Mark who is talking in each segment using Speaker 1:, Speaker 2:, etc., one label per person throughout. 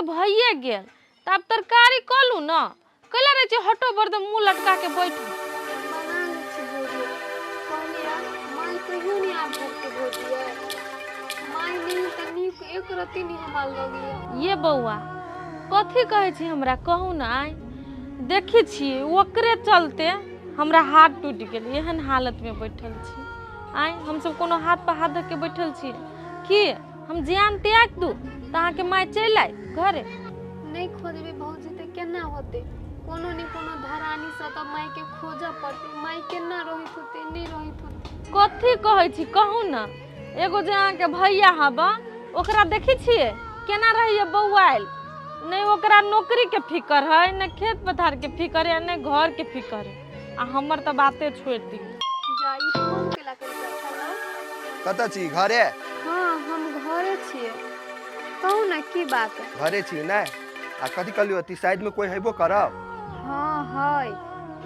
Speaker 1: तऽ भइए गेल तऽ आब तरकारी कऽ लू ने। कैला रहै छी हटो बर्द मुँह लटका के बैठू।
Speaker 2: बना लै छी भौजी। कहलियै माय कहियो नहि आब भेटतै भौजी यै। माय नहि तऽ नीक एक रत्ती नहि हमरा लगैया।
Speaker 1: ये बौआ कथी कहै छी हमरा कहू ने। आइ देखै छियै ओकरे चलते हमरा हाथ टूटि गेल, एहन हालतमे बैठल छी। आँय हमसब कोनो हाथ पर हाथ धऽ के बैठल छी की? हम जियान त्याग दू तऽ अहाँके माय चलि आयत घरे?
Speaker 2: नहि खोजबै भौजी तऽ केना होतै? कोनो ने कोनो धरानीसँ तऽ मायके खोजऽ पड़तै। माय केना रहैत होतै, नहि रहैत होतै।
Speaker 1: कथी कहै छी कहू ने। एगो जे अहाँके भैया हबा ओकरा देखै छियै केना रहैया बौआयल। नहि ओकरा नौकरीके फिकर है, नहि खेत पथारके फिकर है, नहि घरके फिकर है। आ हमर तऽ बाते छोड़ि दियौ।
Speaker 2: जा ई फोन केला कनिका। हेलो,
Speaker 3: कतऽ छी? घरे?
Speaker 2: हँ हम घरे छियै, कहू ने की बात?
Speaker 3: घरे छी ने? आ कथी कहलियौ अथी साइड में कोई हेबो करब?
Speaker 2: हँ है।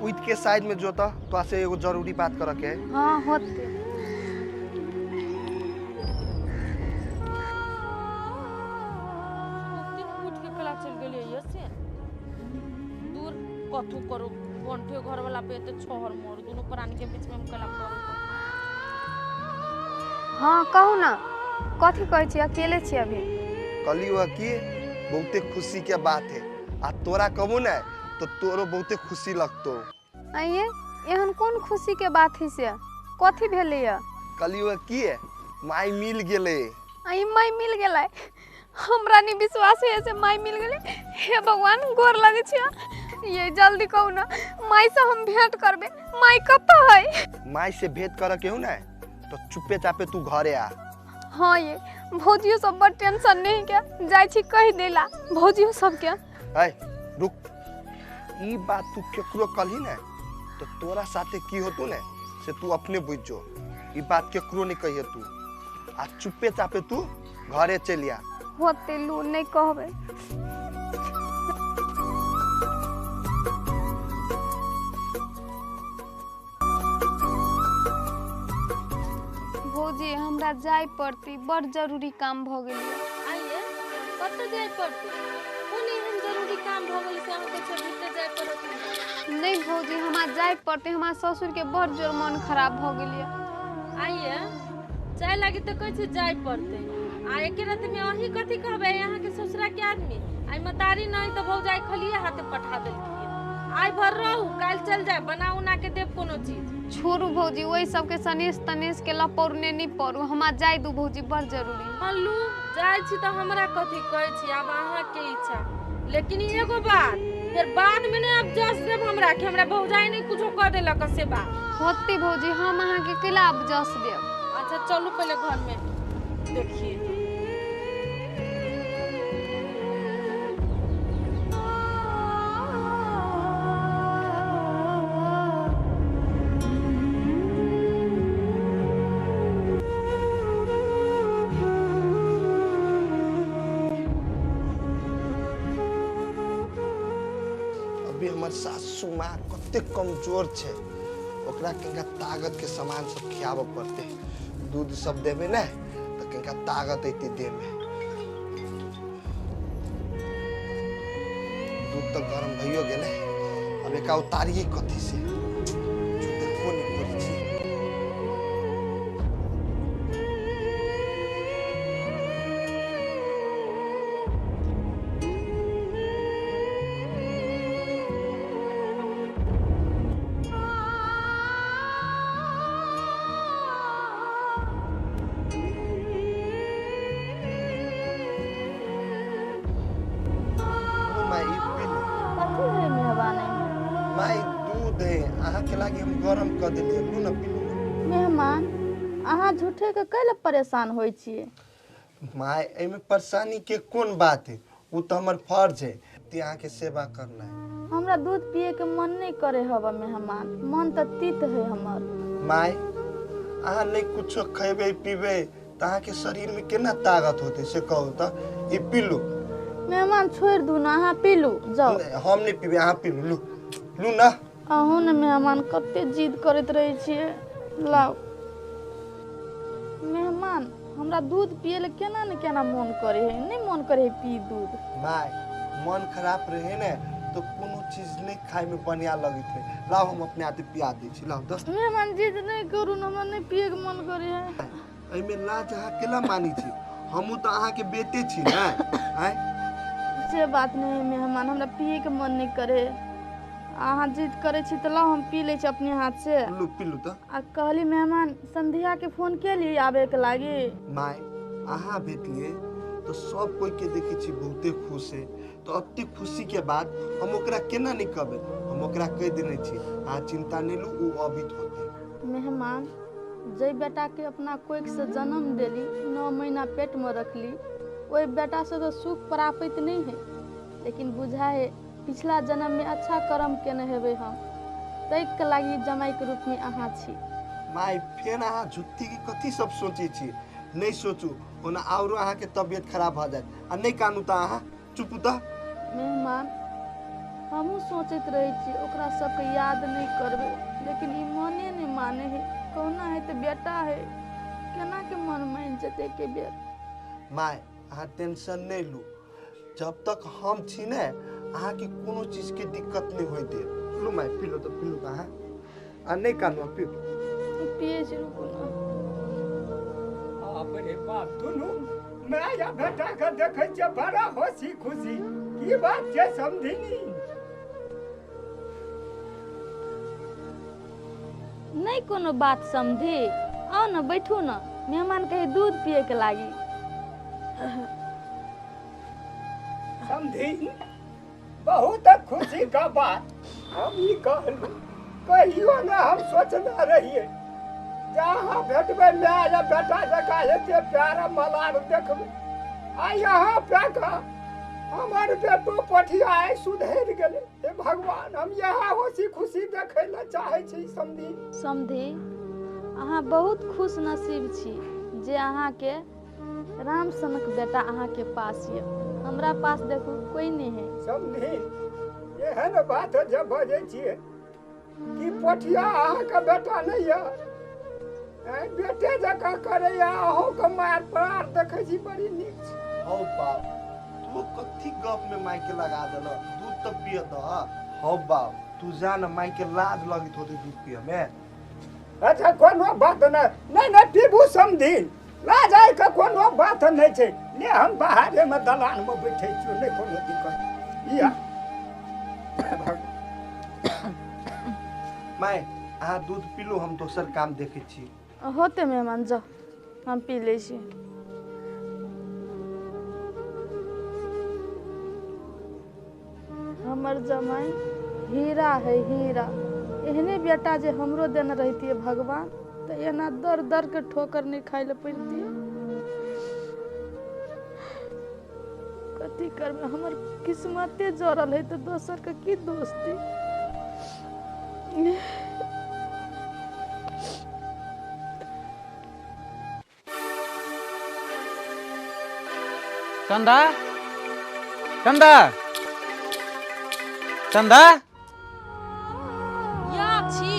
Speaker 3: उठ के साइड में जो तऽ तोरा से एगो जरूरी बात करऽ के है।
Speaker 2: हँ होतै।
Speaker 1: उठ के कला चलि गेलियै ये से दूर कथू करू बंठे घर वाला पे एते छोहर मोर दुनू प्राणी के बीच में हम कला करू।
Speaker 2: हँ कहू ने कथी कहै छी? अकेले छी अभी।
Speaker 3: कहलियौ कि बहुते खुशी के बात है आ तोरा कहबो ने तो तोरो बहुते खुशी लगतो।
Speaker 2: आइए एहन कोन खुशी के बात है से? कथी भेलैया?
Speaker 3: कहलियौ कि माय मिल गेलै।
Speaker 2: आई माय मिल गेलै? हमरा नहीं विश्वास है से माय मिल गेलै। हे भगवान गोर लगै छी। ये जल्दी कहू ना माय से हम भेंट करबे। माय कतऽ है?
Speaker 3: माय से भेंट करऽ के हो ने तो चुपे चापे तू घरे आ।
Speaker 2: हाँ ये भौजियो सब बड़ टेंशन नहीं के जाइ छी कहि देला भौजियो सबके।
Speaker 3: है रुक, ई बात तू केकरो कहली ने तो तोरा साथे की होतो ने से तू अपने बुझ जो। ई बात केकरो नहीं कहिए तू आ चुपे चापे तू घरे चलि आ।
Speaker 2: होते लू नहीं कहबे। भौजी हमरा जाय पड़ती, बड़ जरूरी काम भ गेलै।
Speaker 1: आइए कतऽ जाय पड़तै? कोन एहन जरूरी काम भ गेलै से अहाँके छेबीते जाय पड़त?
Speaker 2: नहीं भौजी हमरा जाय पड़तै, हमरा ससुर के बड़ जोर मन खराब भ गेलै।
Speaker 1: आइए जाय लागी तऽ कहै छै जाय पड़तै आ एके राति में अहीं कथी कहबै अहाँके ससुरा के आदमी? आइ मतारी नहीं तऽ भौजाई खलिए हाथे पठा देलखिन। आइ भर रहू काल्हि चल जाए, बना उना के देब कोनो चीज।
Speaker 2: छोड़ू भौजी ओहि सबके सनेस तनेस के लपौरने नहीं पड़ू, हमरा जाय दू भौजी बड़ जरूरी।
Speaker 1: हाँ लू जाइ छी तऽ हमरा कथी कहै छी, आब अहाँके इच्छा। लेकिन एगो बात फिर बाद में नहीं अब जस देब हमरा कि हमरा भौजाई नहीं कुछो कह देलक से बात।
Speaker 2: होती भौजी हम अहाँके केला अब जस देब।
Speaker 1: अच्छा चलू पहले घर में देखिए।
Speaker 3: अभी हमर सासू माँ कते कमजोर छै, ओकरा कनिका ताकत के सामान सब खियाबऽ पड़तै। दूध सब देबै ने तऽ कनिका ताकत अयतै देह में। दूध तऽ गरम भइयो गेलै, अब एकरा उतारियै कथी से? देखबो नहि करै छी। माय ई पी लू।
Speaker 4: कथी है मेहमान एहिमे?
Speaker 3: माय दूध है, अहाँके लागी हम गरम कऽ देलियै, लू ने पी लू ने।
Speaker 4: मेहमान अहाँ झूठे के कैला परेशान होइ छियै?
Speaker 3: माय एहिमे परेशानी के कोन बात है, ओ तऽ हमर फर्ज है ते अहाँके सेवा करना है।
Speaker 4: हमरा दूध पिए के मन नहीं करे हवा मेहमान, मन तऽ तीत है हमर।
Speaker 3: माय अहाँ नहीं कुछो खेबै पीबै तऽ अहाँके शरीर में केना ताकत होतै से कहू तऽ। ई पी लू।
Speaker 4: मेहमान छोड़ि दू ने, अहाँ पी लू जाउ।
Speaker 3: नहीं, हम नहीं पीबै, अहाँ पी लू। लू लू ना।
Speaker 4: अहूँ ने मेहमान कते जिद करैत रहै छियै। लाउ मेहमान। मेहमान हमरा दूध पिए ले केना ने केना मन करे है, नहीं मन करे है पी दूध।
Speaker 3: My मन खराब रहे ने तो कोनो चीज नहीं खाए में बढ़िया लगैत है। लाओ हम अपने हाथे पिया दै छी, लाओ दस।
Speaker 4: मेहमान जिद नहीं करू न, हमरा नहीं पिए के मन करे है।
Speaker 3: एहिमे लाज अहाँ केला मानै छी? हमहूँ तऽ अहाँके बेटे छी ने। आँय
Speaker 4: से बात नहीं है मेहमान, हमरा पिए के मन नहीं करे। अहाँ जिद करे छी तऽ लाओ हम पी लै छी अपने हाथ से।
Speaker 3: लू पीलू तऽ।
Speaker 4: आ कहली मेहमान संध्या के फोन केली आबे के लागी?
Speaker 3: My अहाँ भेटलिए तो सब कोई के देखे छी बहुते खुश है, तो अते खुशी के बाद हम ओकरा केना नहीं कहबै? हम ओकरा कहि देने छी, अहाँ चिंता नहीं लू, ओ अबित होते।
Speaker 4: मेहमान जै बेटा के अपना कोख से जन्म देली, 9 महीना पेट में रखली, ओहि बेटा से तो सुख प्राप्त नहीं है, लेकिन बुझा है पिछला जन्म में अच्छा कर्म केने हेबै हम, तै के लागी जमाई के रूप में अहाँ छी।
Speaker 3: My फेर अहाँ झुट्ठी के कथी सब सोचे छी? नहीं सोचू, ओना औरो अहाँ के तबियत खराब भऽ जायत। आ नहीं कानू तऽ अहाँ चुपू तऽ।
Speaker 4: मेहमान हमहूँ सोचैत रहै छी ओकरा सबके याद नहीं करबै, लेकिन ई मने नहीं माने है। कहुना है तऽ बेटा है, केना के मन मानि जेतै एके बेर?
Speaker 3: My अहाँ टेंशन नहीं लू, जब तक हम छी ने अहाँ के कोनो चीज के दिक्कत नहीं होय दे। लू my पीलो तऽ, पीलू तऽ अहाँ। आ नहीं कानू पीलू।
Speaker 4: पिए छी रुकू ना।
Speaker 5: बाप रे बाप, दुनू my आ बेटा के देखै छियै बड़ा हंसी खुशी, की बात छै समधिनी?
Speaker 4: नहीं कोनो बात समझी, आओ न बैठू न, मेहमान कहे दूध पिए के लागी।
Speaker 5: समधिन बहुत खुशी का बात, हम ई कहलू कहियो ना हम सोचने रहिए जहाँ भेटबै my आ बेटा जकाँ एते प्यारा मलार देखबै, आ यहाँ पाके हमर बेटो पठिया आइ सुधरि गेलै। हे भगवान, हम यहाँ हंसी खुशी देखै लए चाहै छी समधी।
Speaker 4: समधी अहाँ बहुत खुश नसीब छी जे अहाँके राम सनक बेटा अहाँके पास यऽ, हमरा पास देखू कोई नहीं है।
Speaker 5: समधी एहन बात जे बजै छियै कि पठिया अहाँके बेटा नहीं यऽ, बेटे जकाँ करैया, अहूँके मार पार देखै छी बड़ी नीक छै।
Speaker 3: हौ बाप, तू कथी गप में माई के लगा देल? दूध तो पिय दह। हौ बाप, तू जा न, माई के लाज लगैत होतै दूध पिय में।
Speaker 5: अच्छा कोनो बात नहीं, नहीं नहीं पीबू समधिन, लाज आइ के कोनो बात नहीं छै। ले हम बाहरे में दलान में बैठे छियो, नहीं कोनो दिक्कत। इया
Speaker 3: my अहाँ दूध पीलू, हम दोसर काम देखै छी।
Speaker 4: होते मेहमान जाओ, हम पी लै छी। हमर जमाई हीरा है हीरा, एहने बेटा जे हमरो देने रहतियै भगवान तऽ एना दर दर के ठोकर नहीं खाइ लए पड़तियै। कथी करबै, हमर किस्मते जरल है तऽ दोसर के की दोस्ती।
Speaker 6: चंदा, चंदा, चंदा,
Speaker 1: या छी?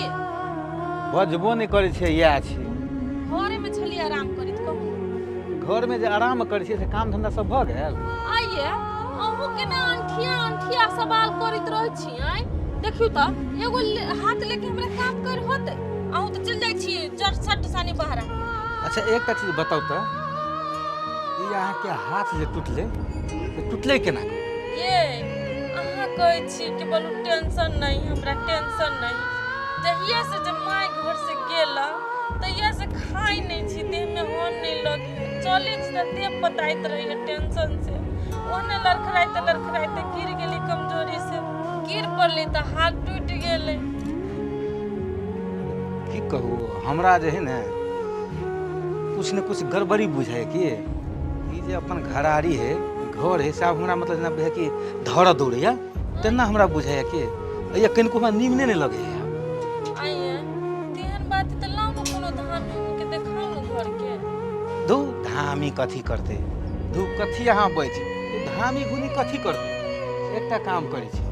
Speaker 6: बजबो नहि करै छै। इएह छी।
Speaker 1: घरे में छलियै आराम करैत, कहू।
Speaker 6: घर में जे आराम करै छियै से काम धंधा सब भऽ गेल?
Speaker 1: आइये अहूँ केना अंठिया अंठिया सवाल करैत रहै छी? आँय देखियौ तऽ एगो हाथ लेके हमरा काम कर होतै? अहूँ तऽ चलि जाइ छियै जर सट सानी बहरा।
Speaker 6: अच्छा एकटा चीज बताउ तऽ, ई अहाँके हाथ जे टूटलै से टूटलै केना?
Speaker 1: ये अहाँ कहै छी कि बोलू टेंशन नहीं, हमरा टेंशन नहीं। जहिया से जे my घर से गेला तहिया से खाइ नहीं छी, देह में हन नहीं लगे, चलै छी तऽ देह पताइत रहैए टेंशन से। ओहने लड़खड़ाइते लड़खड़ाइते गिर गेली, कमजोरी से गिर पड़ली तऽ हाथ टूटि गेलै।
Speaker 6: की कहू, हमरा जे है ने कुछ ने कुछ गड़बड़ी बुझाइ कि ई जे अपन घरारी है, घर है, से आब हमरा मतलब जेना बुझाइ कि धर दौड़ैया तेना हमरा बुझाइया कि या कनिको हमरा नीमने नहि लगैया।
Speaker 1: आइए तेहन बात तऽ लाउ ने कोनो धामी के देखाउ ने घर के।
Speaker 6: धू धामी कथी करतै, धू कथी अहाँ बजै, धामी गुनी कथी करतै। एकटा काम करै छी,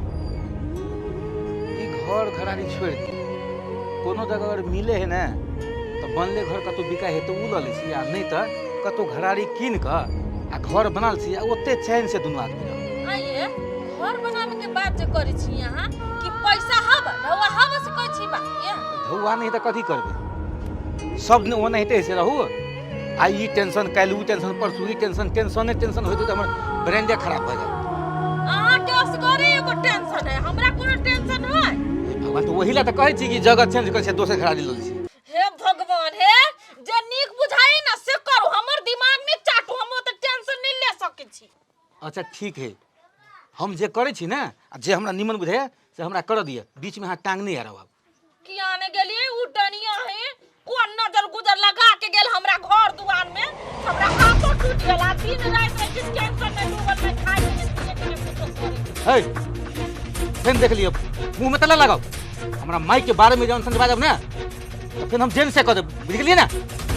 Speaker 6: ई घर घरारी छोड़ि दियौ, कोनो जगह अगर मिले है ने तऽ बनले घर कतहु बिकाइ है तऽ ओ लऽ लै छी आ नहि तऽ कतहु घरारी कीन कऽ आ घर बना लै छी आ ओते चैनसँ दुनू आदमी रहब।
Speaker 1: आइए घर बनावे के बात जे करै छी अहाँ कि पैसा हब रउआ हब से कहै छी बा ये
Speaker 6: धौआ नहि तऽ कथी करबै सब दिन ओनाहिते से रहू आ ई टेंशन काल्हि ओ टेंशन परसू ई टेंशन टेंशने टेंशन होइत होइत हमर ब्रेंडे खराब भऽ जायत।
Speaker 1: अहाँ के असगरे एगो टेंशन है, हमरा कोनो टेंशन है?
Speaker 6: हे भगवान, तऽ ओही लए तऽ कहै छी कि जगह चेंज करै छै, दोसर घरारी लऽ लै छी।
Speaker 1: हे भगवान, हे जे नीक बुझाइ ना से करू, हमर दिमाग नहि चाटू, हम ओते टेंशन नहि ले सकै छी।
Speaker 6: अच्छा ठीक है, हम जे करै छी ने आ जे हमरा निमन बुझाइए से हमरा करऽ दिअ, बीचमे अहाँ टांग नहि अड़ाउ आब।
Speaker 1: किया ने गेलिए उ डनिया है कोन नजर गुजर लगा के गेल हमरा घर दुआर में, हमरा हाथो टूट गेल आ दिन राति रह के टेंशन में डूबल में खाए के नहीं, पिए के नहीं, कुछो करे के।
Speaker 6: है फेन देख लियौ मुँह में तला लगाओ हमरा माई के बारे में जौन सन बाजब ने तो फेन हम जेन से कह देब, बुझ गेलियै ने?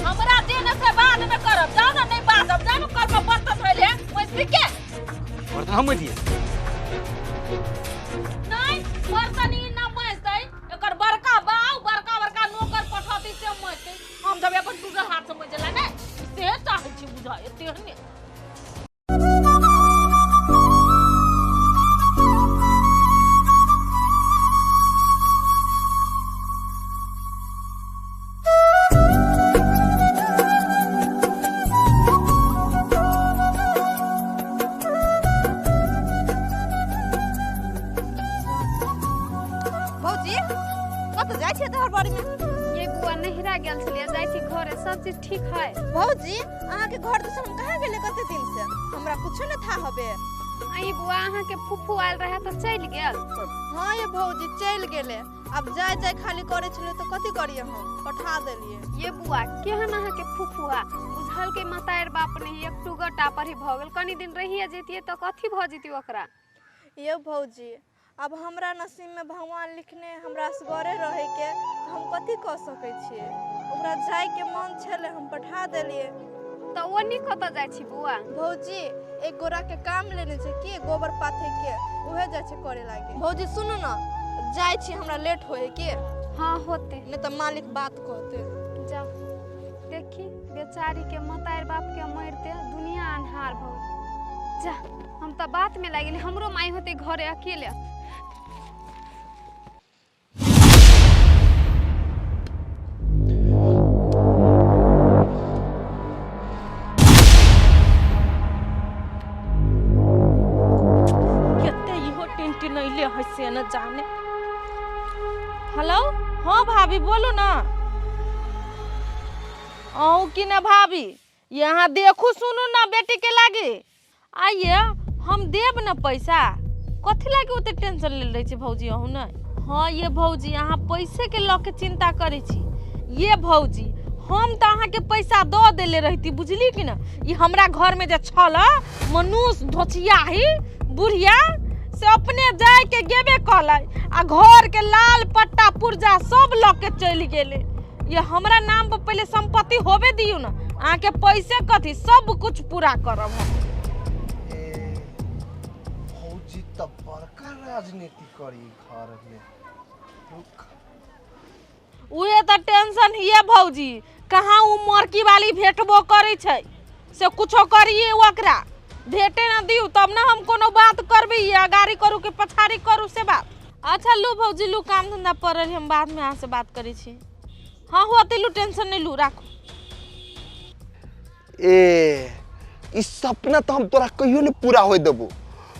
Speaker 1: हमरा देने से बाद में करब, जाओ ना नहीं बाजब, जाओ ना कर में बर्तन धोइले वैसे के
Speaker 6: बर्तन हम दिए
Speaker 1: नहीं बर्तन ई ना मजतै, एकर बड़का बाऊ बड़का बड़का नौकर पठौती से मजतै, हम जब अपन टूटल हाथ से मजला ने से चाहै छी बुझा एते ने।
Speaker 7: भौजी कतऽ जाइ छियै तोहर बाड़ी में?
Speaker 2: ये बुआ नहिरा गेल छलियै, जाइ छी घरे, सब चीज ठीक है?
Speaker 7: भौजी अहाँके घर दिस हम कहाँ गेलियै कते दिन से, हमरा कुछो नहि था हबे।
Speaker 2: आई बुआ अहाँके फूफू आयल रहे तऽ चलि गेल?
Speaker 7: हाँ ये भौजी चलि गेलै, आब जाय जाय खाली करै छलै तऽ कथी करियै, हम पठा देलियै।
Speaker 2: ये बुआ केहन अहाँके फूफू है, बुझलकै मतारि बाप नहि, एक टुगटा पर ही भऽ गेल, कनी दिन रहिए जैतियै तऽ कथी भऽ जैतियै ओकरा?
Speaker 7: ये भौजी अब हमरा नसीब में भगवान लिखने हमरा असगरे रहैके, तऽ हम कथी कऽ सकै छियै, ओकरा जायके मन छलै हम पठा देलियै।
Speaker 2: तऽ ओनी कतऽ जाइ छी बुआ?
Speaker 7: भौजी एक गोरा के काम लेने छै कि गोबर पाथे के, उहे जाइ छै करे लागे। भौजी सुनू ने, जाइ छी हमरा लेट होए के।
Speaker 2: हाँ होते,
Speaker 7: नहीं तऽ मालिक बात कहते।
Speaker 2: जाओ देखी बेचारी के मतारि बाप के मरते दुनिया अन्हार भऽ गेल। जा हम तऽ बात में लागि गेली, हमरो माई होते घरे अकेले।
Speaker 1: कते इहो टिनटिनैले है से न जाने। हेलो हाँ भाभी बोलू ना। अहूँ की ना भाभी यहाँ देखू सुनू ना बेटी के लागे। आइए हम देब ना पैसा, कथी लागे ओते टेंशन लेल रहै छी भौजी अहूँ ने? हाँ ये भौजी अहाँ पैसे के लऽ के चिंता करै छी। ये भौजी हम तऽ अहाँके पैसा दऽ देले रहिती, बुझली कि ना? ई हमरा घर में जे छल मनुष्य धोचियाही बुढ़िया से अपने जाय के गेबे कलै आ घर के लाल पट्टा पुर्जा सब लऽ के चलि गेलै। ये हमरा नाम पर पहले संपत्ति होबे दियौ ना, अहाँके पैसे कथी सब कुछ पूरा करब हम।
Speaker 3: ए भौजी तऽ बड़का राजनीति करी घर में। रुक
Speaker 1: उहे तऽ टेंशन हिये भौजी, कहाँ उ मरकी वाली भेटबो करै छै से कुछो करिए, ओकरा भेटे ना दियौ तब ना हम कोनो बात करबै, अगाड़ी करू कि पछाड़ी करू से बात। अच्छा लू भौजी लू, काम धंधा पड़ल है, हम बाद में अहाँ से बात करै छी। हाँ होते लू, टेंशन नहीं लू, राखू।
Speaker 3: ए ई सपना तो हम तोरा कहियो नहीं पूरा होय देबो।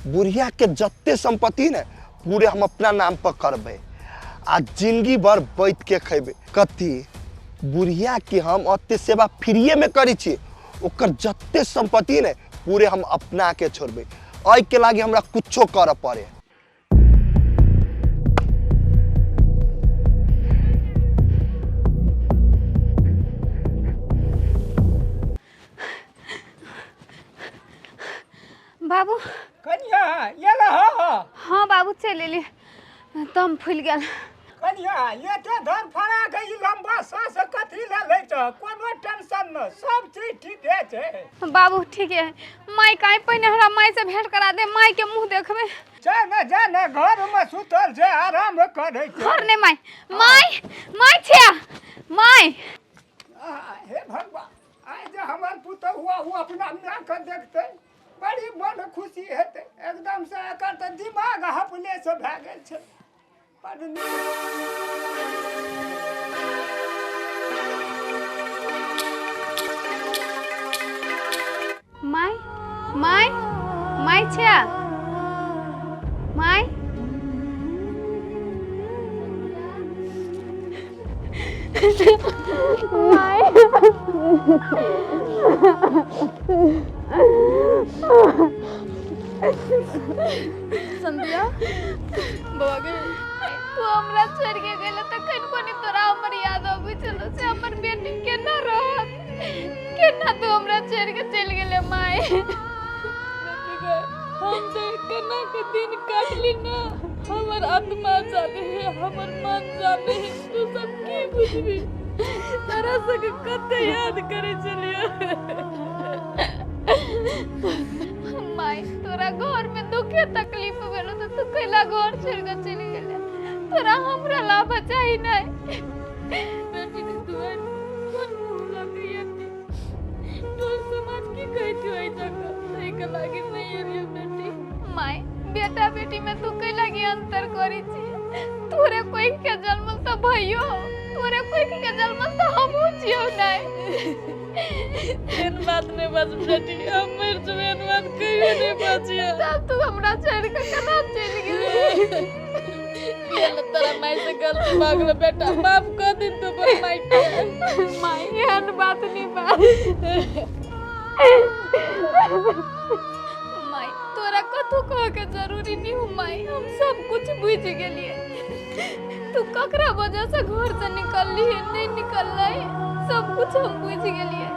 Speaker 3: बुढ़िया के जते संपत्ति ने पूरे हम अपना नाम पर करबै आ जिंदगी भर बैठ के खेबै। कथी बुढ़िया के हम ओते सेवा फ्रीए में करै छी, ओकर जते संपत्ति ने पूरे हम अपना के छोड़बै। एहि के लागी हमरा कुछो करऽ पड़े।
Speaker 2: बाबू
Speaker 5: कनिया ये रहा।
Speaker 2: हाँ बाबू चलि एली, दम फूलि गेल।
Speaker 5: कनिया ये तो धर फड़ा के ई लंबा सांस कथी ले लै छ, कोनो टेंशन न, सब चीज ठीके छै।
Speaker 2: बाबू ठीक है, माई काहे पहिने हमरा माई से भेंट करा दे, माई के मुंह देखबे।
Speaker 5: जा न जा न, घर में सुतल छै, आराम करै छै।
Speaker 2: घर ने माई, माई माई छिया माई।
Speaker 5: आ, हे भगवान, आइ जे हमर पुतहुआ ओ अपना मायके देखतै, बड़ी मन खुशी हेतै। एकदमसँ एकर तऽ दिमाग अपनेसँ भए गेल छै। बड्ड नीक।
Speaker 2: My, my, my छै, my. My,
Speaker 4: Sandhya बौआ गे,
Speaker 2: तू हमरा छोड़ के गेल तखन कोनी तोरा हमर याद अबै छलो से हमर बेटी केना रहत? केना तू हमरा छोड़ के चलि गेले माय?
Speaker 1: बेटी गे, हम जे केना के दिन काटली ना, हमर आत्मा जाने है, हमर मन जाने है। तू सब की बुझबी? तोरा सबके कते याद करे छलियै।
Speaker 2: माय, तोरा घर में दुखे तकलीफ भेलो तऽ तू कैला घर छोड़ के चलि गेले? तोरा हमरा लाभ चाही नहीं?
Speaker 1: बेटी के दुआर कोन मुँह लऽ के एती? टोल समाज की कहैत एहि जगह? ताहिके लागी नहि एलियो बेटी।
Speaker 2: माय, बेटा बेटी में तू कैला की अंतर करै छी? तोरे कोई के जन्मल तऽ भइयो, तोरे कोई के जन्मल तऽ हमहूँ छियौ। नहीं,
Speaker 1: एहन बात नहि बाज बेटी, हम मरि जेबै, एहन बात कहियो नहि बाजियै।
Speaker 2: तब तू हमरा छोड़ के केना चलि गेली?
Speaker 1: चल, तोरा माय से गलती भऽ गेलो बेटा, माफ कऽ दिन तू अपन माय के।
Speaker 2: माय, एहन बात नहीं बाज। माय, तोरा कथू कह के जरूरी नहीं हो माय, हम सब कुछ बुझ गेलिए। तू ककरा वजह से घर से निकलली है, नहीं निकललै, सब कुछ हम बुझ गेलिए।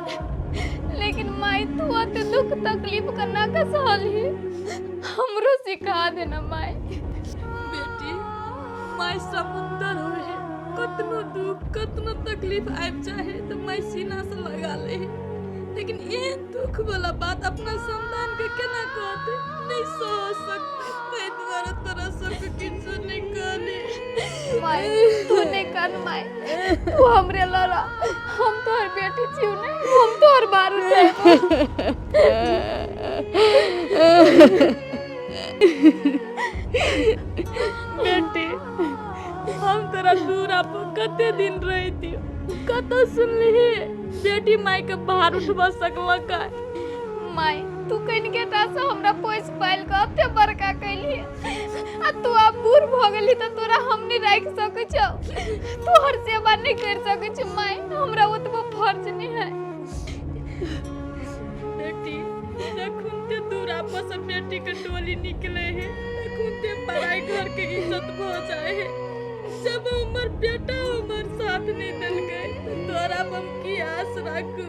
Speaker 2: लेकिन माय, तू अते दुख तकलीफ केना के सहलही, हमरो सिखा देना माय।
Speaker 1: बेटी, माय समुंदर होय है। कतनो दुख कतनो तकलीफ आबि जाइ है तऽ माय सीना से लगा ले है, लेकिन एहन दुख वाला बात अपना संतान के केना कहते? नहीं सह सकते। ताहि दुआरे तोरा सबके किछु नहि कहली।
Speaker 2: माय, तू नहीं कर माय, तू हमरे लड़ा, हम तोहर बेटी छियौ ने, हम तोहर बारू जाइबो।
Speaker 1: बेटी, हम तोरा दूर आप कते दिन रहितियो? कतऽ सुनलिही बेटी माय के बाहर उठबा सकलक?
Speaker 2: माय, तू कनिके टा से हमरा पोसि पालि कऽ एते बड़का कैली आ तू आब बूढ़ भऽ गेली तऽ तोरा हम नहि राखि सकै छियौ, तोहर सेवा नहि करि सकै छी माय, हमरा ओतबो फर्ज नहि है।
Speaker 1: बेटी, जखन ते दूर आपस से बेटी के डोली निकले है, तखन ते पराई घर के इज्जत भऽ जाए है। जब हमर बेटा हमर साथ नहीं देलकै तऽ तोरा पर हम की आस राखू?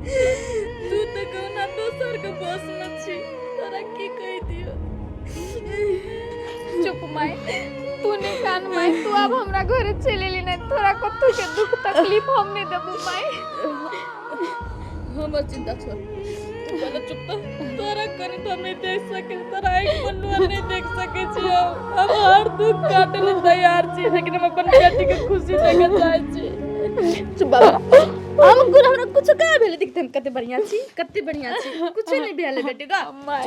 Speaker 1: तू तऽ कहुना दोसर के बस में छी, तोरा की कहि दियौ?
Speaker 2: चुप माय, तू नहीं कान माय, तू आब हमरा घरे चलि एली नहि, तोरा कतहु के दुख तकलीफ हम नहि देबू माय।
Speaker 1: हमर चिंता छोड़ तू, पहले चुप। तो तोरा कनी तो हम नहीं देख सके, तोरा एक पन्नुआ नहीं देख सके छी। हम हर दुख काटे ले तैयार छी, लेकिन हम अपन बेटी के खुशी देखे चाहे छी।
Speaker 4: चुप बाबा, हम गुण हमरा कुछ कहाँ भेलै? देखते हम कते बढ़िया छी, कते बढ़िया छी, कुछो नहीं भेलै बेटी का।
Speaker 2: माय।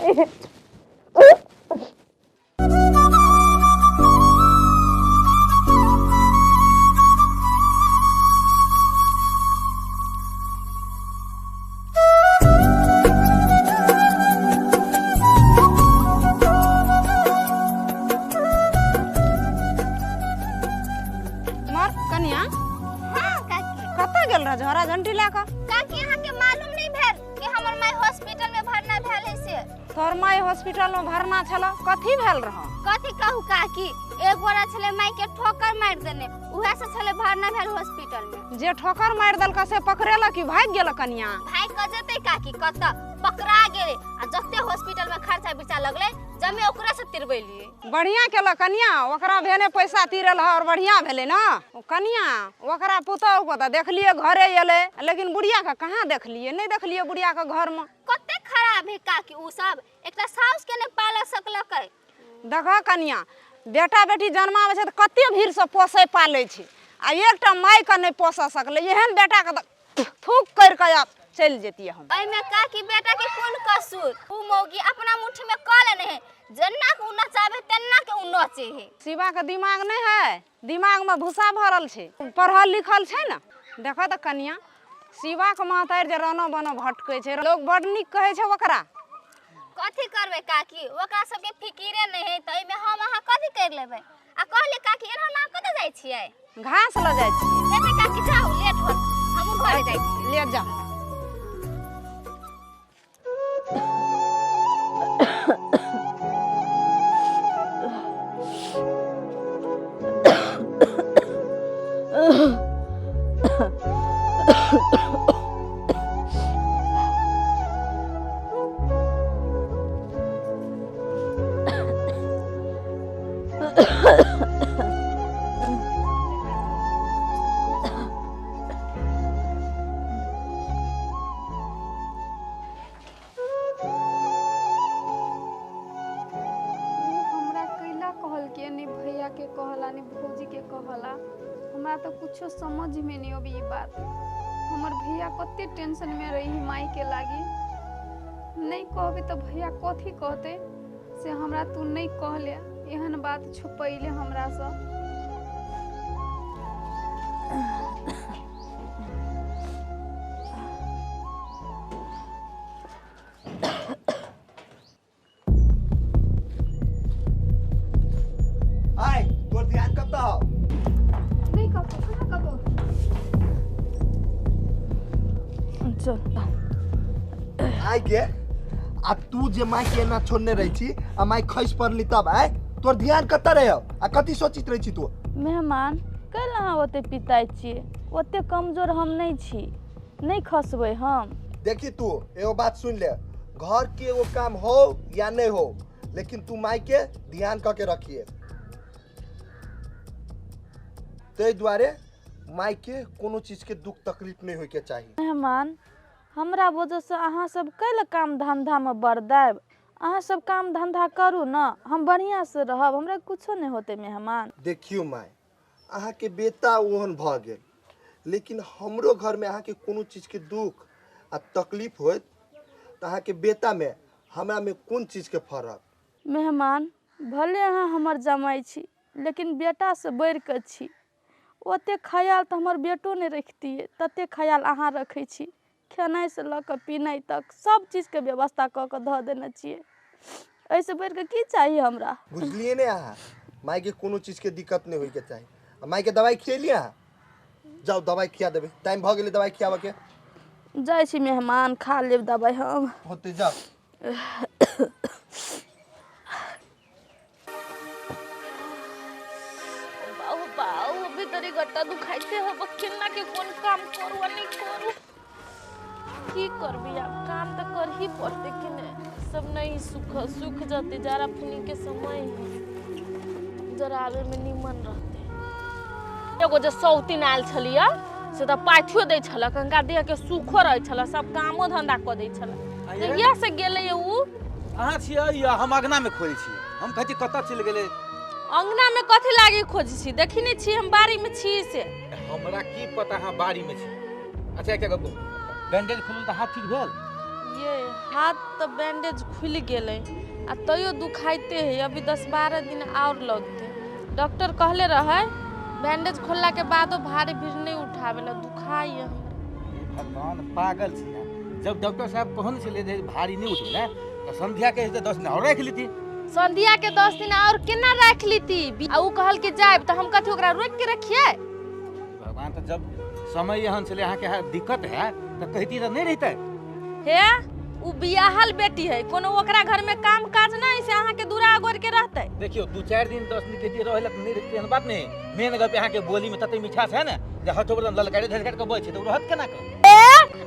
Speaker 8: मर कनिया।
Speaker 9: हाँ काकी।
Speaker 8: कतऽ गेल रह झोरा झंटी लए कऽ?
Speaker 9: काकी, अहाँके मालूम नहीं भेल कि हमर माय हॉस्पिटल में भरना भेल है से?
Speaker 8: तोहर माय हॉस्पिटल में भरना छल? कथी भेल रह?
Speaker 9: कथी कहू काकी, एक गोरा छलै माय के ठोकर मारि देने, उहे से छलै भरना भेल हॉस्पिटल में।
Speaker 8: जे ठोकर मारि देलक से पकड़ेलक कि भागि गेल कनिया?
Speaker 9: भागि कऽ जेतै काकी कतऽ? पकड़ा गेलै आ जते हॉस्पिटल में खर्चा बिर्चा लगलै, जमे ओकरा से तिरबेलियै।
Speaker 8: बढ़िया केलक कनिया, ओकरा भेने पैसा तीरल ह और बढ़िया भेलै ने। ओ कनिया, ओकरा पुतहु के तऽ देखलियै घरे एलै, लेकिन बुढ़िया के कहाँ देखलियै? नहि देखलियै बुढ़िया के घरमे।
Speaker 9: कते खराब है काकी उ सब, एकटा साउस के नहि पाल सकलकै।
Speaker 8: देखह कनिया, बेटा बेटी जन्माबै छै तऽ कते भीड़सँ पोसै पालै छै आ एकटा मायके नहि पोसऽ सकलै। एहन बेटाके तऽ थूक करि कऽ आब चलि जैतियै हम।
Speaker 9: एहिमे काकी बेटा के कोन कसूर? उ मौगी अपना मुट्ठी में कऽ लेने है, जेना के उ नचाबे तेना के उ नचे है।
Speaker 8: शिवा के दिमाग नहि है, दिमागमे भूसा भरल छै, पढ़ल लिखल छै ने। देखऽ तऽ कनिया, शिवाके मातारि जे रनो बनो भटकै छै, लोग बड नीक कहै छै ओकरा।
Speaker 9: कथी करबै काकी, ओकरा सबके फिकिरे नहि है, तऽ एहिमे हम अहाँ कथी करि लेबै? आ कहलियै काकी, एना अहाँ कतऽ जाइ छियै?
Speaker 8: घास लऽ जाइ छियै।
Speaker 9: हेतै काकी, जाउ, लेट होत, हमहूँ घरे जाइ छी।
Speaker 8: ले जाउ।
Speaker 2: ओ हमरा कैला कहलकै, नहि भैयाके कहला नहि भौजीके कहला। हमरा तऽ कुछो समझमे नहि अबै ई बात। हमर भैया कते टेंशनमे रही मायके लागी। नहि कहबै तऽ भैया कथी कहतै से हमरा तू नहि कहले, एहन बात छुपैले हमरासँ।
Speaker 3: आय तोर ध्यान कतऽ हौ?
Speaker 2: नहि कतौ, कहाँ कतौ।
Speaker 4: चल।
Speaker 3: आय गे, आ तू जे माय के एना छोड़ने रहै छी आ माय खसि पड़ली तब आय तोर ध्यान कतऽ रहै आ कथी सोचित रहै छी तू?
Speaker 4: मेहमान, कैला अहाँ ओते पिताइ छियै? ओते कमजोर हम नहि छी, नहि खसबै हम।
Speaker 3: देखी, तू एगो बात सुन ले, घर के एगो काम हो या नहीं हो, लेकिन तू माय के ध्यान कऽ के रखिए। ताहि दुआरे माय के कोनो चीज के दुख तकलीफ नहीं होय के चाही।
Speaker 4: मेहमान, हमरा वजहसँ अहाँ सब कैला काम धन्धामे बरदायब? अहाँ सब काम धन्धा करू ने, हम बढ़िआँसँ रहब, हमरा कुछो नहि होतै मेहमान।
Speaker 3: देखियौ माय, अहाँके बेटा ओहन भऽ गेल, लेकिन हमरो घरमे अहाँके कोनो चीजके दुख आ तकलीफ होइत तऽ अहाँके बेटामे हमरामे कोन चीजके फरक?
Speaker 4: मेहमान, भले अहाँ हमर जमाइ छी, लेकिन बेटासँ बढ़ि कऽ छी। ओतेक ख्याल तऽ हमर बेटो नहि रखतियै ततेक ख्याल अहाँ रखै छी। खेनाइसँ लऽ कऽ पिनाइ तक सब चीजके व्यवस्था कऽ कऽ धऽ देने छियै, एहिसँ बढ़ि कऽ की चाही हमरा?
Speaker 3: बुझलियै ने अहाँ, मायके कोनो चीजके दिक्कत नहि होइके चाही। आ मायके दवाइ खिएलियै अहाँ? जाउ, दवाइ खिया देबै, टाइम भऽ गेलै दवाइ खियाबऽके।
Speaker 4: जाइ छी मेहमान, खा लेब दवाइ हम।
Speaker 3: होतै, जाउ।
Speaker 1: बाऊ बाऊ, अभी तरी गट्टा दुखाइते हो, केना के कोन काम करू आ नहीं करू? की करबी आब, काम तऽ करही पड़तै कि नहीं? सब नहीं सुख सुख जते, जरा फुनी के समय है, जरा आबे में निमन रहते। एगो जे सौतीन आयल छलियै से तऽ पाथियो दै छलक, हुनका देह के सुखो रहै छल, सब कामो धंधा कऽ दै छल। जहिया से गेलै उ।
Speaker 6: अहाँ छियै या हम अगना में खोजै छी, हम कहै छी कतऽ चलि गेलै।
Speaker 1: अंगना में कथी लागी खोजै छी? देखी नहीं छी हम बाड़ी में छी से।
Speaker 6: हमरा की पता अहाँ बाड़ी में छी। अच्छा, एकटा गप कहू, बैंडेज खुलल तऽ हाथ ठीक भेल?
Speaker 1: ये हाथ तऽ बैंडेज खुलि गेलै आ तैयो दुखाइते है, अभी 10-12 दिन और लगतै। डॉक्टर कहले रहै बैंडेज खोलला के बादो भारी भीड़ नहीं उठावे ला, दुखाइ है हमरा।
Speaker 6: हे भगवान, पागल छी अहाँ। जब डॉक्टर साहब कहने छलै जे भारी नहि उठबै ला, तऽ संध्या के हेतै 10 दिन आओर राखि लेती।
Speaker 1: संध्या के 10 दिन और केना राखि लेती? आ उ कहल कि जायब तऽ हम कथी ओकरा रोकि के रखियै?
Speaker 6: भगवान, तऽ जब समय एहन छलै, अहाँके दिक्कत है तऽ कहिती तऽ नहि रहितै।
Speaker 1: हे, उ बियाहल बेटी है, कोनो ओकरा घर में काम काज नहीं से अहाँके दूरा अगोर के रहतै।
Speaker 6: देखियौ, 2-4 दिन 10 दिन कहिती रहै ला तऽ नहि रहितै, एहन बात नहि। मेन गप, अहाँके बोली में तते मिठास है ने जे हटो बदम ललकारे झलकार के बजै छै, तऽ ओ रहत केना कऽ?
Speaker 1: ए,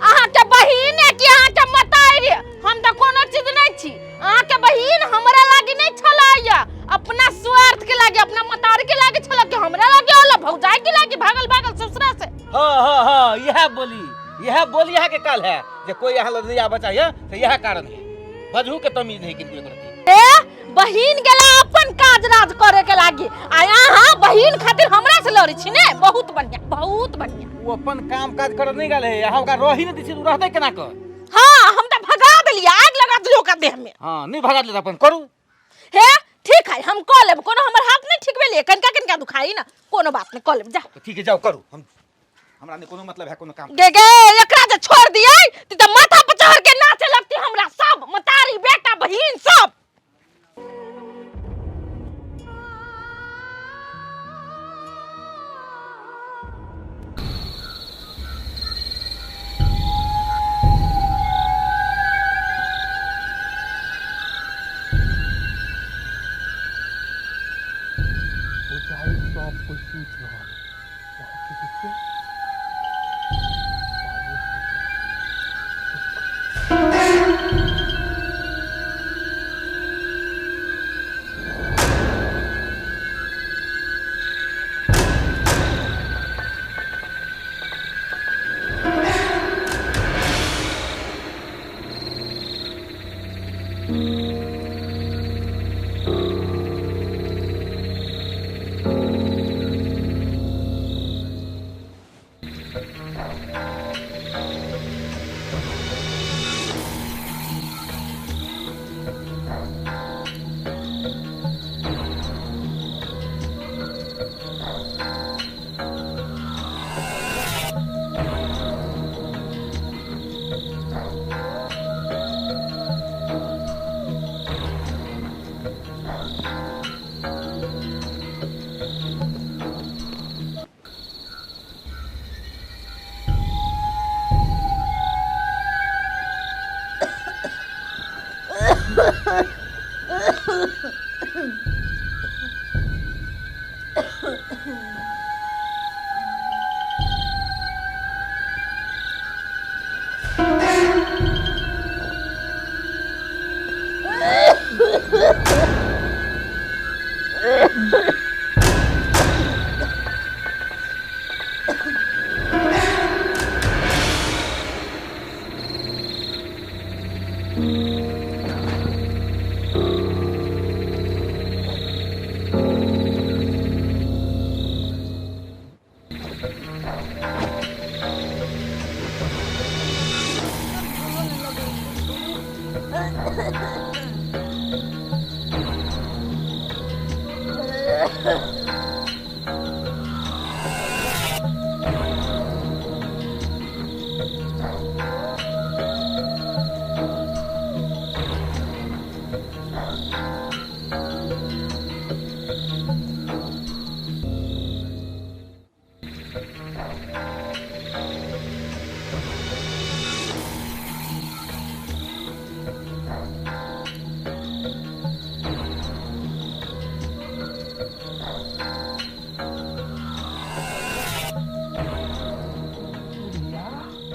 Speaker 1: अहाँके बहिन है कि अहाँके मतारी? हम तऽ कोनो चीज नहीं छी। अहाँके बहिन हमरा लागी नहीं छलैया, अपना स्वार्थ के लागी, अपना मतारी के लागी छल कि हमरा लागी होला भौजाई के लागी भागल भागल ससुरा से।
Speaker 6: हाँ हाँ हाँ, यह बोली, यह बोली अहाँके काल है जे कोई अहाँ लग नहीं आबऽ चाहिए, तऽ यह कारण है। बजहू के तमीज नहीं किनको एक रत्ती।
Speaker 1: ए, बहिन गेला अपन काज राज करे के लागी आ अहाँ बहिन खातिर हमरा से लड़ै छी ने। बहुत बढ़िया बहुत बढ़िया।
Speaker 6: ओ अपन काम काज कर नहीं गेल है, अहाँ ओकरा रही नहीं दै छी, ओ रहतै केना कऽ?
Speaker 1: हाँ हम तऽ भगा देलियै, आग लगा देलियै ओकरा देह में।
Speaker 6: हाँ नहीं भगा देलियै तऽ अपन करू।
Speaker 1: हे ठीक है हम कऽ लेब, कोनो हमर हाथ नहीं ठीक भेलै, कनिका कनिका दुखाई ना, कोनो बात नहीं कऽ लेब जा।
Speaker 6: तऽ ठीक है जाउ करू, हम हमरा नहीं कोनो मतलब है कोनो काम।
Speaker 1: गे गे एकरा जे छोड़ दियै त माथा पर चढ़ के नाचे लगती हमरा सब मतारी बेटा बहिन सब।
Speaker 3: बुझाइ सब कोइ सुति रहल है। देखियौ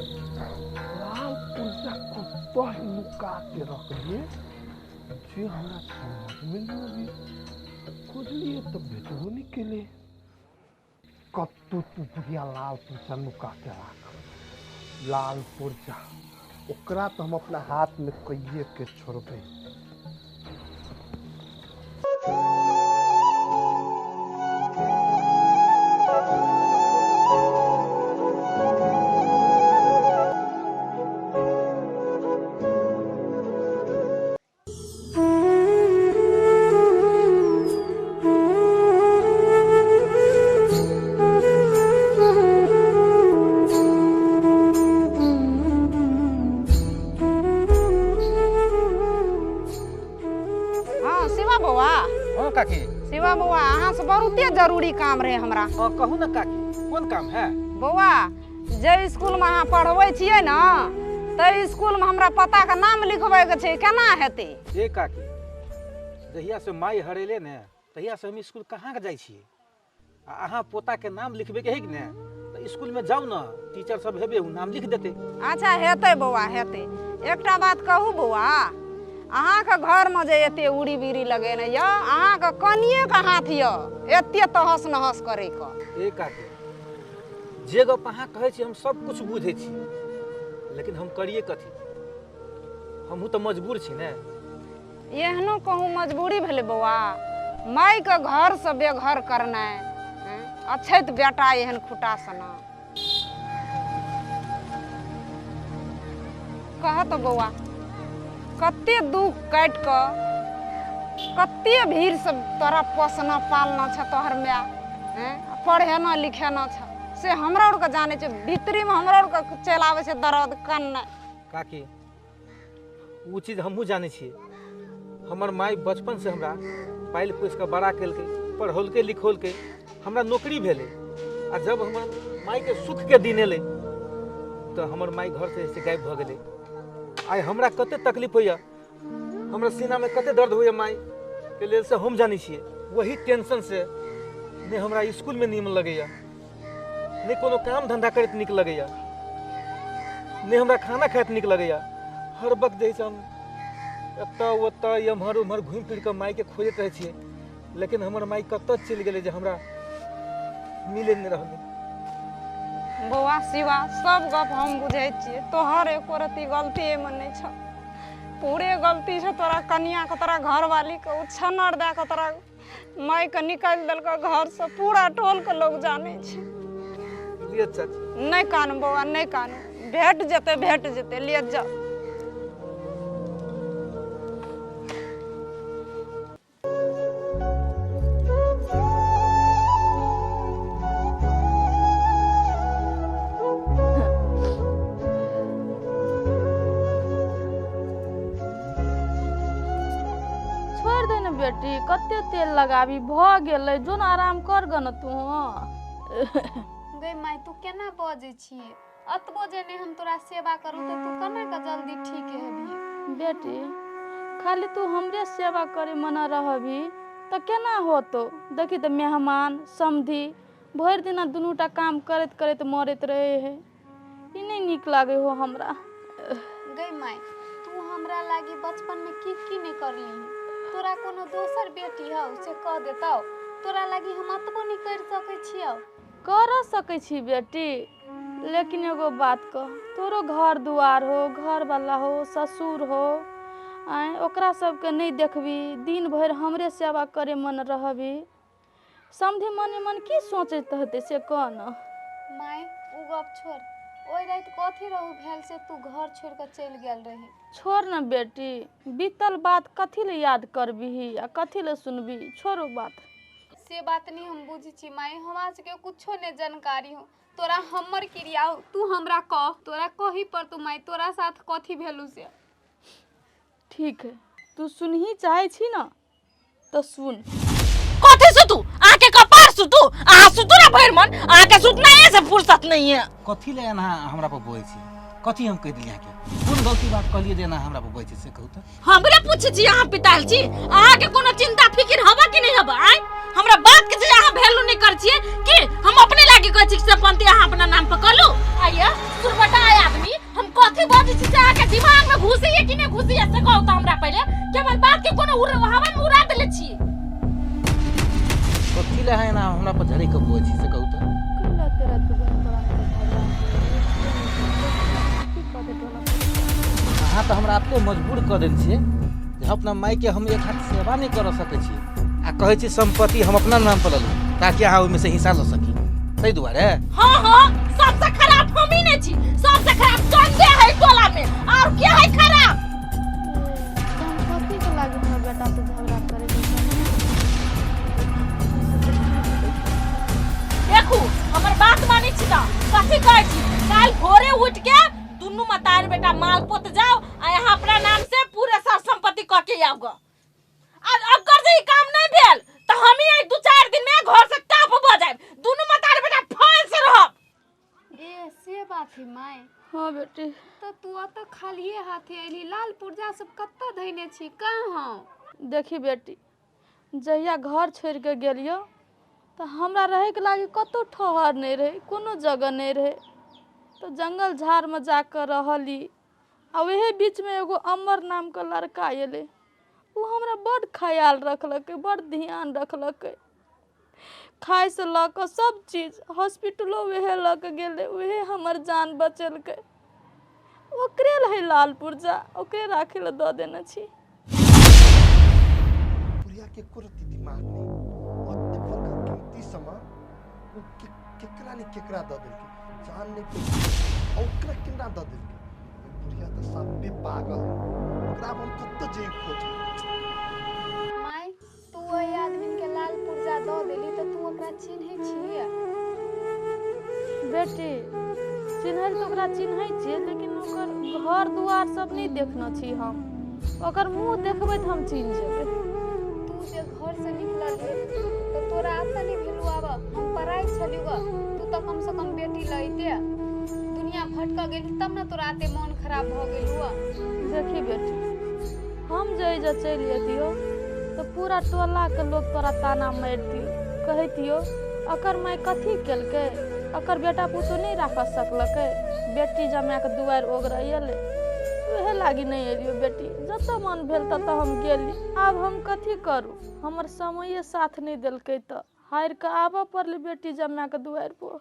Speaker 3: लाल पुर्जा कतऽ नुका के रखलिए जे हमरा समझ में नहीं अभी। खोजलिए तऽ भेटबो नहीं केले। कतौ तू बुढ़िया लाल पुर्जा नुका के राख, लाल पुर्जा ओकरा तऽ हम अपना हाथ में कहिए के छोड़बै।
Speaker 8: हाँ शिवा बौआ।
Speaker 6: हाँ काकी।
Speaker 8: शिवा बौआ अहाँ से बहुते जरूरी काम रहे हमरा।
Speaker 6: हाँ कहू ना काकी, कोन काम है?
Speaker 8: बौआ जे स्कूल में अहाँ पढ़बै छियै ना तै स्कूल में हमरा पता के नाम लिखबै के छै, केना हेतै?
Speaker 6: ए काकी, जहिया से माई हरेले ने तहिया से हम स्कूल कहाँ के जाइ छियै। आ अहाँ पोता के नाम लिखबे के है कि ने तऽ स्कूल में जाउ ना, टीचर सब हेबे उ नाम लिख देते।
Speaker 8: अच्छा हेतै बौआ हेतै। एकटा बात कहू बौआ, अहाँके घरमे जे एते उड़ी बीड़ी लगेने यऽ, अहाँके कनिएके हाथ यऽ एते तहस नहस करैके?
Speaker 6: ए काकी, जे गप अहाँ कहै छी हम सब कुछ बुझै छी, लेकिन हम करिए कथी? हमहूँ तऽ मजबूर छी ने।
Speaker 8: एहनो कहूँ मजबूरी भेलै बौआ मायके घरसँ बेघर करनाइ अछैत बेटा एहन खुटा सना। कह तऽ बौआ कते दुख काटि कऽ कते भीड़सँ तोरा पोसना पालना छ तोहर माय, पढ़ेना लिखेना छ, से हमरा आरके जानै छै। भीतरीमे हमरा आरके चलि आबै छै दर्द कननाइ।
Speaker 6: काकी ओ चीज हमहूँ जानै छियै। हमर माय बचपनसँ हमरा पालि पोसि कऽ बड़ा केलकै, पढ़ौलकै लिखौलकै, हमरा नौकरी भेलै। आ जब हमर मायके सुखके दिन एलै तऽ हमर माय घरसँ से गायब भऽ गेलै। आइ हमरा कते तकलीफ होइए, हमरा सीनामे कते दर्द होइए मायके लेल से हम जानै छियै। वही टेंशनसँ नहि हमरा इसकुलमे नीमन लगैए, नहि कोनो काम धन्धा करैत नीक लगैए, नहि हमरा खाना खाइत नीक लगैए। हर वक्त जे हम एतऽ ओतऽ एम्हर ओम्हर घुमि फिर कऽ मायके खोजैत रहै छियै, लेकिन हमर माय कतऽ चलि गेलै जे हमरा मिले नहि रहलै।
Speaker 8: बौआ शिवा सब गप हम बुझै छियै, तोहर एको रत्ती गलती एहिमे नहि छौ, पूरे गलती छौ तोरा कनियाके, तोरा घरवालीके। ओ छन्नर दए कऽ तोरा मायके निकालि देलकौ घरसँ, पूरा टोलके लोक जानै छै।
Speaker 6: लिए चाची।
Speaker 8: नहि कानू बौआ, नहि कानू, भेट जेतै भेट जेतै, लिए जाओ।
Speaker 4: छोड़ि दे ने बेटी, कते तेल लगाबी, भऽ गेलै, जो ने आराम कर ग ने तू।
Speaker 2: गै माय तू केना बजै छियै? अतबो जे नहि हम तोरा सेवा करू तऽ तू केना कऽ जल्दी ठीक हेबही?
Speaker 4: बेटी खाली तू हमरे सेवा करे मना रहबी तऽ केना होतौ? देखी तऽ मेहमान समधी भरि दिना दुनूटा काम करैत करैत मरैत रहे है, ई नहि नीक लागै हो हमरा।
Speaker 2: गै माय तू हमरा लागी बचपन में की की नहि करली, तोरा कोनो दोसर बेटी हौ से कह देतौ? तोरा लागी हम अतबो नहि करि सकै छियौ।
Speaker 4: कर सकै छी बेटी, लेकिन एगो बात कह, तोरो घर दुआर हो, घरवाला हो, ससुर हो, आँय ओकरा सबके नहि देखबी, दिन भरि हमरे सेवा करे मन रहबी, समधि मने मन की सोचैत हेतै से कह न।
Speaker 2: माय ओ गप छोड़, ओहि राति कथी रहू भेल से तू घर छोड़ कऽ चलि गेल रही?
Speaker 4: छोड़ न बेटी, बीतल बात कथी ले याद करबिही आ कथी ले सुनबी, छोड़ो बात।
Speaker 2: से बात नहीं हम बुझै छी माय, हमरा सबके कुछो नहीं जानकारी हो, तोरा हमर क्रिया हो, तू हमरा कह, तोरा कही पर तू माय तोरा साथ कथी भेलू से।
Speaker 4: ठीक है, तू सुनही चाहे छी ना तो सुन।
Speaker 1: कथी सुतू? अहाँके कपार सुतू? अहाँ सुतू ना भरि मन, अहाँके सुतना से फुर्सत नहीं है।
Speaker 6: कथी ले एना हमरा पर बजै छी? कथी हम कहि देलियै अहाँके? कोन गलती बात कहलियै जे एना हमरा पर बजै छी से कहू तऽ?
Speaker 1: हमरे पूछै छी अहाँ पिताल छी, अहाँके कोनो चिंता फिकिर हबा कि नहीं हबा? आँय हमरा बात के जे अहाँ वैल्यू नहीं कर छियै कि हम अपने लागी कहै छी से पंती अहाँ अपना नाम पर कहलू। आइए सुरबटा आय आदमी, हम कथी बजै छी से अहाँके दिमाग में घुसैए कि नहीं घुसैए से कहू तऽ हमरा पहिले, कि हमर बात के कोनो हवा में उड़ा देले छी।
Speaker 6: कथी ले अहाँ एना हमरा पर झड़ै के बजै छी से कहू तऽ? अहाँ तऽ हमरा एते मजबूर कऽ देने छियै जे अपना मायके हम एक हाथ सेवा नहि करऽ सकै छी, आ कहै छी सम्पत्ति हम अपना नाम पर लऽ लू ताकि अहाँ ओहिमे से हिस्सा लऽ सकी, ताहि दुआरे।
Speaker 1: हाँ हाँ, सबसे खराब हम ही नहीं छी, सबसे खराब चंदे है टोला में, और के है खराब?
Speaker 4: सम्पत्ति के लागी हमरा बेटा से झगड़ा करे के।
Speaker 1: देखू हमर बात मानै छी तऽ कथी कहै छी, काल्हि भोरे उठ के दुनू मतार बेटा मालपोत जाओ आ यहाँ अपना नाम से पूरे सर संपत्ति कऽ के आउ ग। आ अगर जे ई काम नहीं भेल तऽ हम ही 2-4 दिन में घर से टाप भऽ जायब, दुनू मतार बेटा फैल से रहब।
Speaker 2: ए से बात है माय।
Speaker 4: हाँ बेटी।
Speaker 2: तऽ तू अतऽ खालिए हाथे अयली, लाल पुर्जा सब कतऽ धैने छी कहाँ?
Speaker 4: देखी बेटी, जहिया घर छोड़ि कऽ गेलियौ तऽ हमरा रहैके लागी कतहु ठहर नहि रहै, कोनो जगह नहि रहै, तऽ जङ्गल झाड़मे जाकऽ रहली। आ ओहे बीचमे एगो अमर नामके लड़का अयलै, ओ हमरा बड्ड ख्याल रखलकै, बड्ड ध्यान रखलकै, खाइसँ लऽ कऽ सब चीज, हॉस्पिटलो वएह लऽ कऽ गेलै, वएह हमर जान बचेलकै। ओकरे रहै लाल पुर्जा, ओकरे राखै लए दऽ देने छी।
Speaker 3: बुढ़िया के एको रत्ती दिमाग नहि। ओते बड़का कीमती सामान ओ के केकरा ने केकरा दऽ देलकै, जान नहि पैली। आ ओकरा केना दऽ देलकै? ई बुढ़िया तऽ साफे पागल है। ओकरा आब हम कतऽ जइयै खोजै?
Speaker 2: माय, तू ओहि आदमीके लाल पुर्जा दऽ देली तऽ तू ओकरा चिन्है छियै?
Speaker 4: बेटी, चिन्है तऽ ओकरा चिन्है छियै, लेकिन ओकर घर दुआर सब नहि देखने छी हम। ओकर मुँह देखबै तऽ हम चिन्ह जेबै।
Speaker 2: तू जे घरसँ निकलली तऽ तोरा एतऽ नहि भेलू आब हम पढ़ाइ छलियौ ग, तू तऽ कमसँ कम बेटी लैते दुनिया भटकऽ गेली तब ने तोरा एते मोन खराब भऽ गेल हुआ।
Speaker 4: देखी बेटी, हम जे एहिजा चलि अयतियौ तऽ पूरा टोलाके लोक तोरा ताना मारितियौ, कहितियौ अकर माय कथी केलकै, अकर बेटा पुतोह नहि राखऽ सकलकै, बेटी जमाएके दुआरि ओगरऽ एलै। उएह लागी नहि एलियौ बेटी, जतऽ मन भेल ततऽ हम गेली। आब हम कथी करू, हमर समये साथ नहि देलकै तऽ हारि कऽ आबऽ पड़लै बेटी जमाएके दुआरि पर।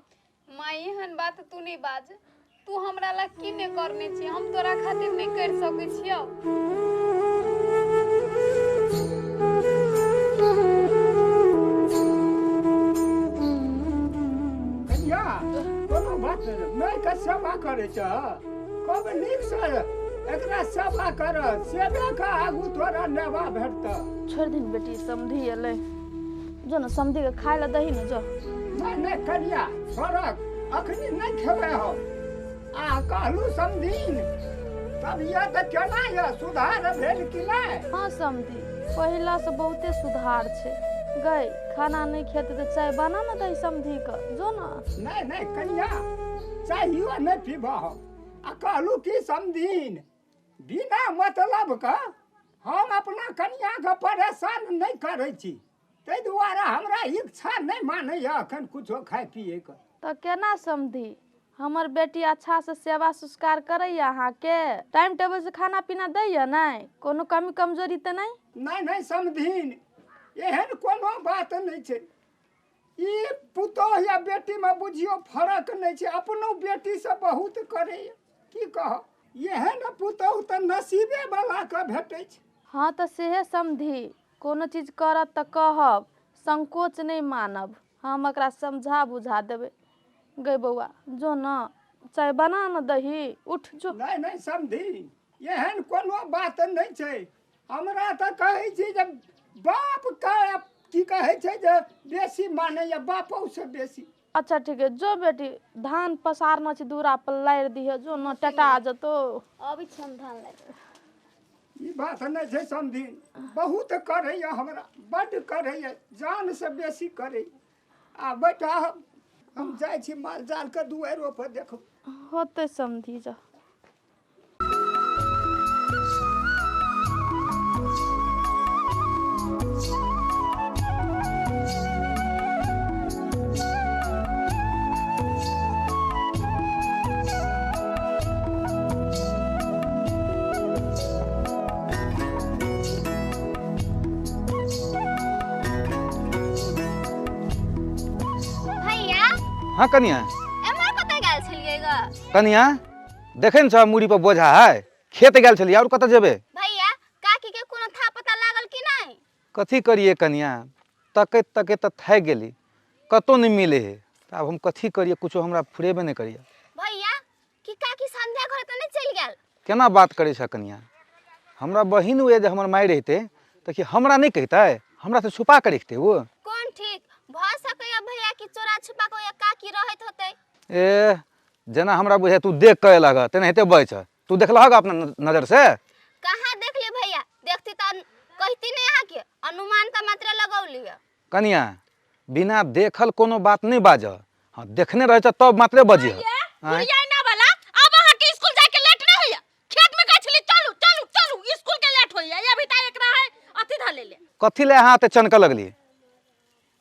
Speaker 2: माय, एहन बात तू नहि बाज। तू हमरा ला की नहि करने छी, हम तोरा खातिर नहि करि सकै छियौ?
Speaker 5: कनिया, कोनो बात नहि। मायके सेवा करै छ, खूब नीकसँ एकरा सेवा कर, सेवेके आगू तोरा नेवा भेटतह।
Speaker 4: छोड़ि दही बेटी, समधी एलै, जो ने समधीके खाय लए दही ने, जो।
Speaker 5: नहि नहि कनिया, छोड़क, अखनी नहि खेबै हम। आ कहलू समधिन, तबियत केना यऽ, सुधार भेल कि नहि?
Speaker 4: हँ समधी, पहिलासँ बहुते सुधार छै। गै, खाना नहि खेतै तऽ चाय बना ने दही समधीके, जो ने।
Speaker 5: नहि नहि कनिया, चाहियो नहि पीबह हम। आ कहलू की समधिन, बिना मतलबके हम अपना कनियाके परेशान नहि करै छी, ताहि दुआरे हमरा इच्छा नहि मानैए अखन कुछो खाय पियैके।
Speaker 4: तऽ केना समधी, हमर बेटी अच्छासँ सेवा संस्कार करैए अहाँके? टाइम टेबलसँ खाना पीना दैए? नहि कोनो कमी कमजोरी तऽ नहि?
Speaker 5: नहि नहि समधिन, एहन कोनो बात नहि छै। ई पुतोह या बेटीमे बुझियौ फरक नहि छै, अपनो बेटीसँ बहुत करैए। की कहब, एहन पुतोह तऽ नसीबे वलाके भेटै छै।
Speaker 4: हँ तऽ सेहे समधी, कोनो चीज करत तऽ कहब, संकोच नहि मानब, हम एकरा समझा बुझा देबै। गै बौआ, जो ने चाय बना ने दही, उठ जो।
Speaker 5: नहि नहि समधी, एहन कोनो बात नहि छै। हमरा तऽ कहै छी जे बापके की कहै छै जे बेसी मानैए, बापोसँ बेसी।
Speaker 4: अच्छा ठीक है, जो बेटी, धान पसारना छै दूरा पर, लारि दिहे, जो न, टटा जेतौ।
Speaker 9: अबै छी हम धान लाबि।
Speaker 5: ई बात नहि छै समधिन, बहुत करैए हमरा, बड्ड करैए, जानसँ बेसी करैए। आ बेटा, हम जाइ छी माल जालके दुआरिओ पर देखब।
Speaker 4: होतै समधी, जा।
Speaker 9: भैया।
Speaker 6: हाँ कनिया।
Speaker 9: एम्हर कतऽ गेल छलियै ग?
Speaker 6: कनिया, देखै ने छ मूड़ी पर बोझा है, खेत गेल छलियै, आओर कतऽ जेबै?
Speaker 9: भैया, काकी के कोनो था पता लागल कि नहि?
Speaker 6: कथी करियै कनिया, तकैत तकैत तऽ थाकि गेली, कतहु नहि मिलै है। तऽ आब हम कथी करियै, कुछो हमरा फुरेबे नहि करैए।
Speaker 9: भैया, कि काकी संध्या घर तऽ नहि चलि गेल?
Speaker 6: केना बात करै छ कनिया, हमरा बहिन हुए जे हमर माय रहितै तऽ की हमरा नहि कहितै? हमरा से छुपा कऽ रखितै ओ?
Speaker 9: कोन ठीक, भऽ सकैए भैया कि चोरा छुपा कऽ ओए काकी रहैत होतै।
Speaker 6: ए, जेना हमरा बुझाय तू देख कऽ एलह गऽ तेनाहिते बजै छ। तू देखलहक अपना नजर से?
Speaker 9: कहाँ देखली भैया, देखती तऽ कहती नहि अहाँके, अनुमान तऽ मात्र लगौली।
Speaker 6: कनिया, बिना देखल कोनो बात नहि बाजह। हँ, देखने रहै छ तब मात्रे बजिह। आँय?
Speaker 1: बुढ़िया वाला, अब अहाँ के स्कूल जाय के लेट नहीं होइया? खेत में गए छली, चलू चलू चलू, स्कूल के लेट होइया। अभी तक एकरा है अथी धऽ लेले।
Speaker 6: कथी ले अहाँ एते चनकऽ लगली?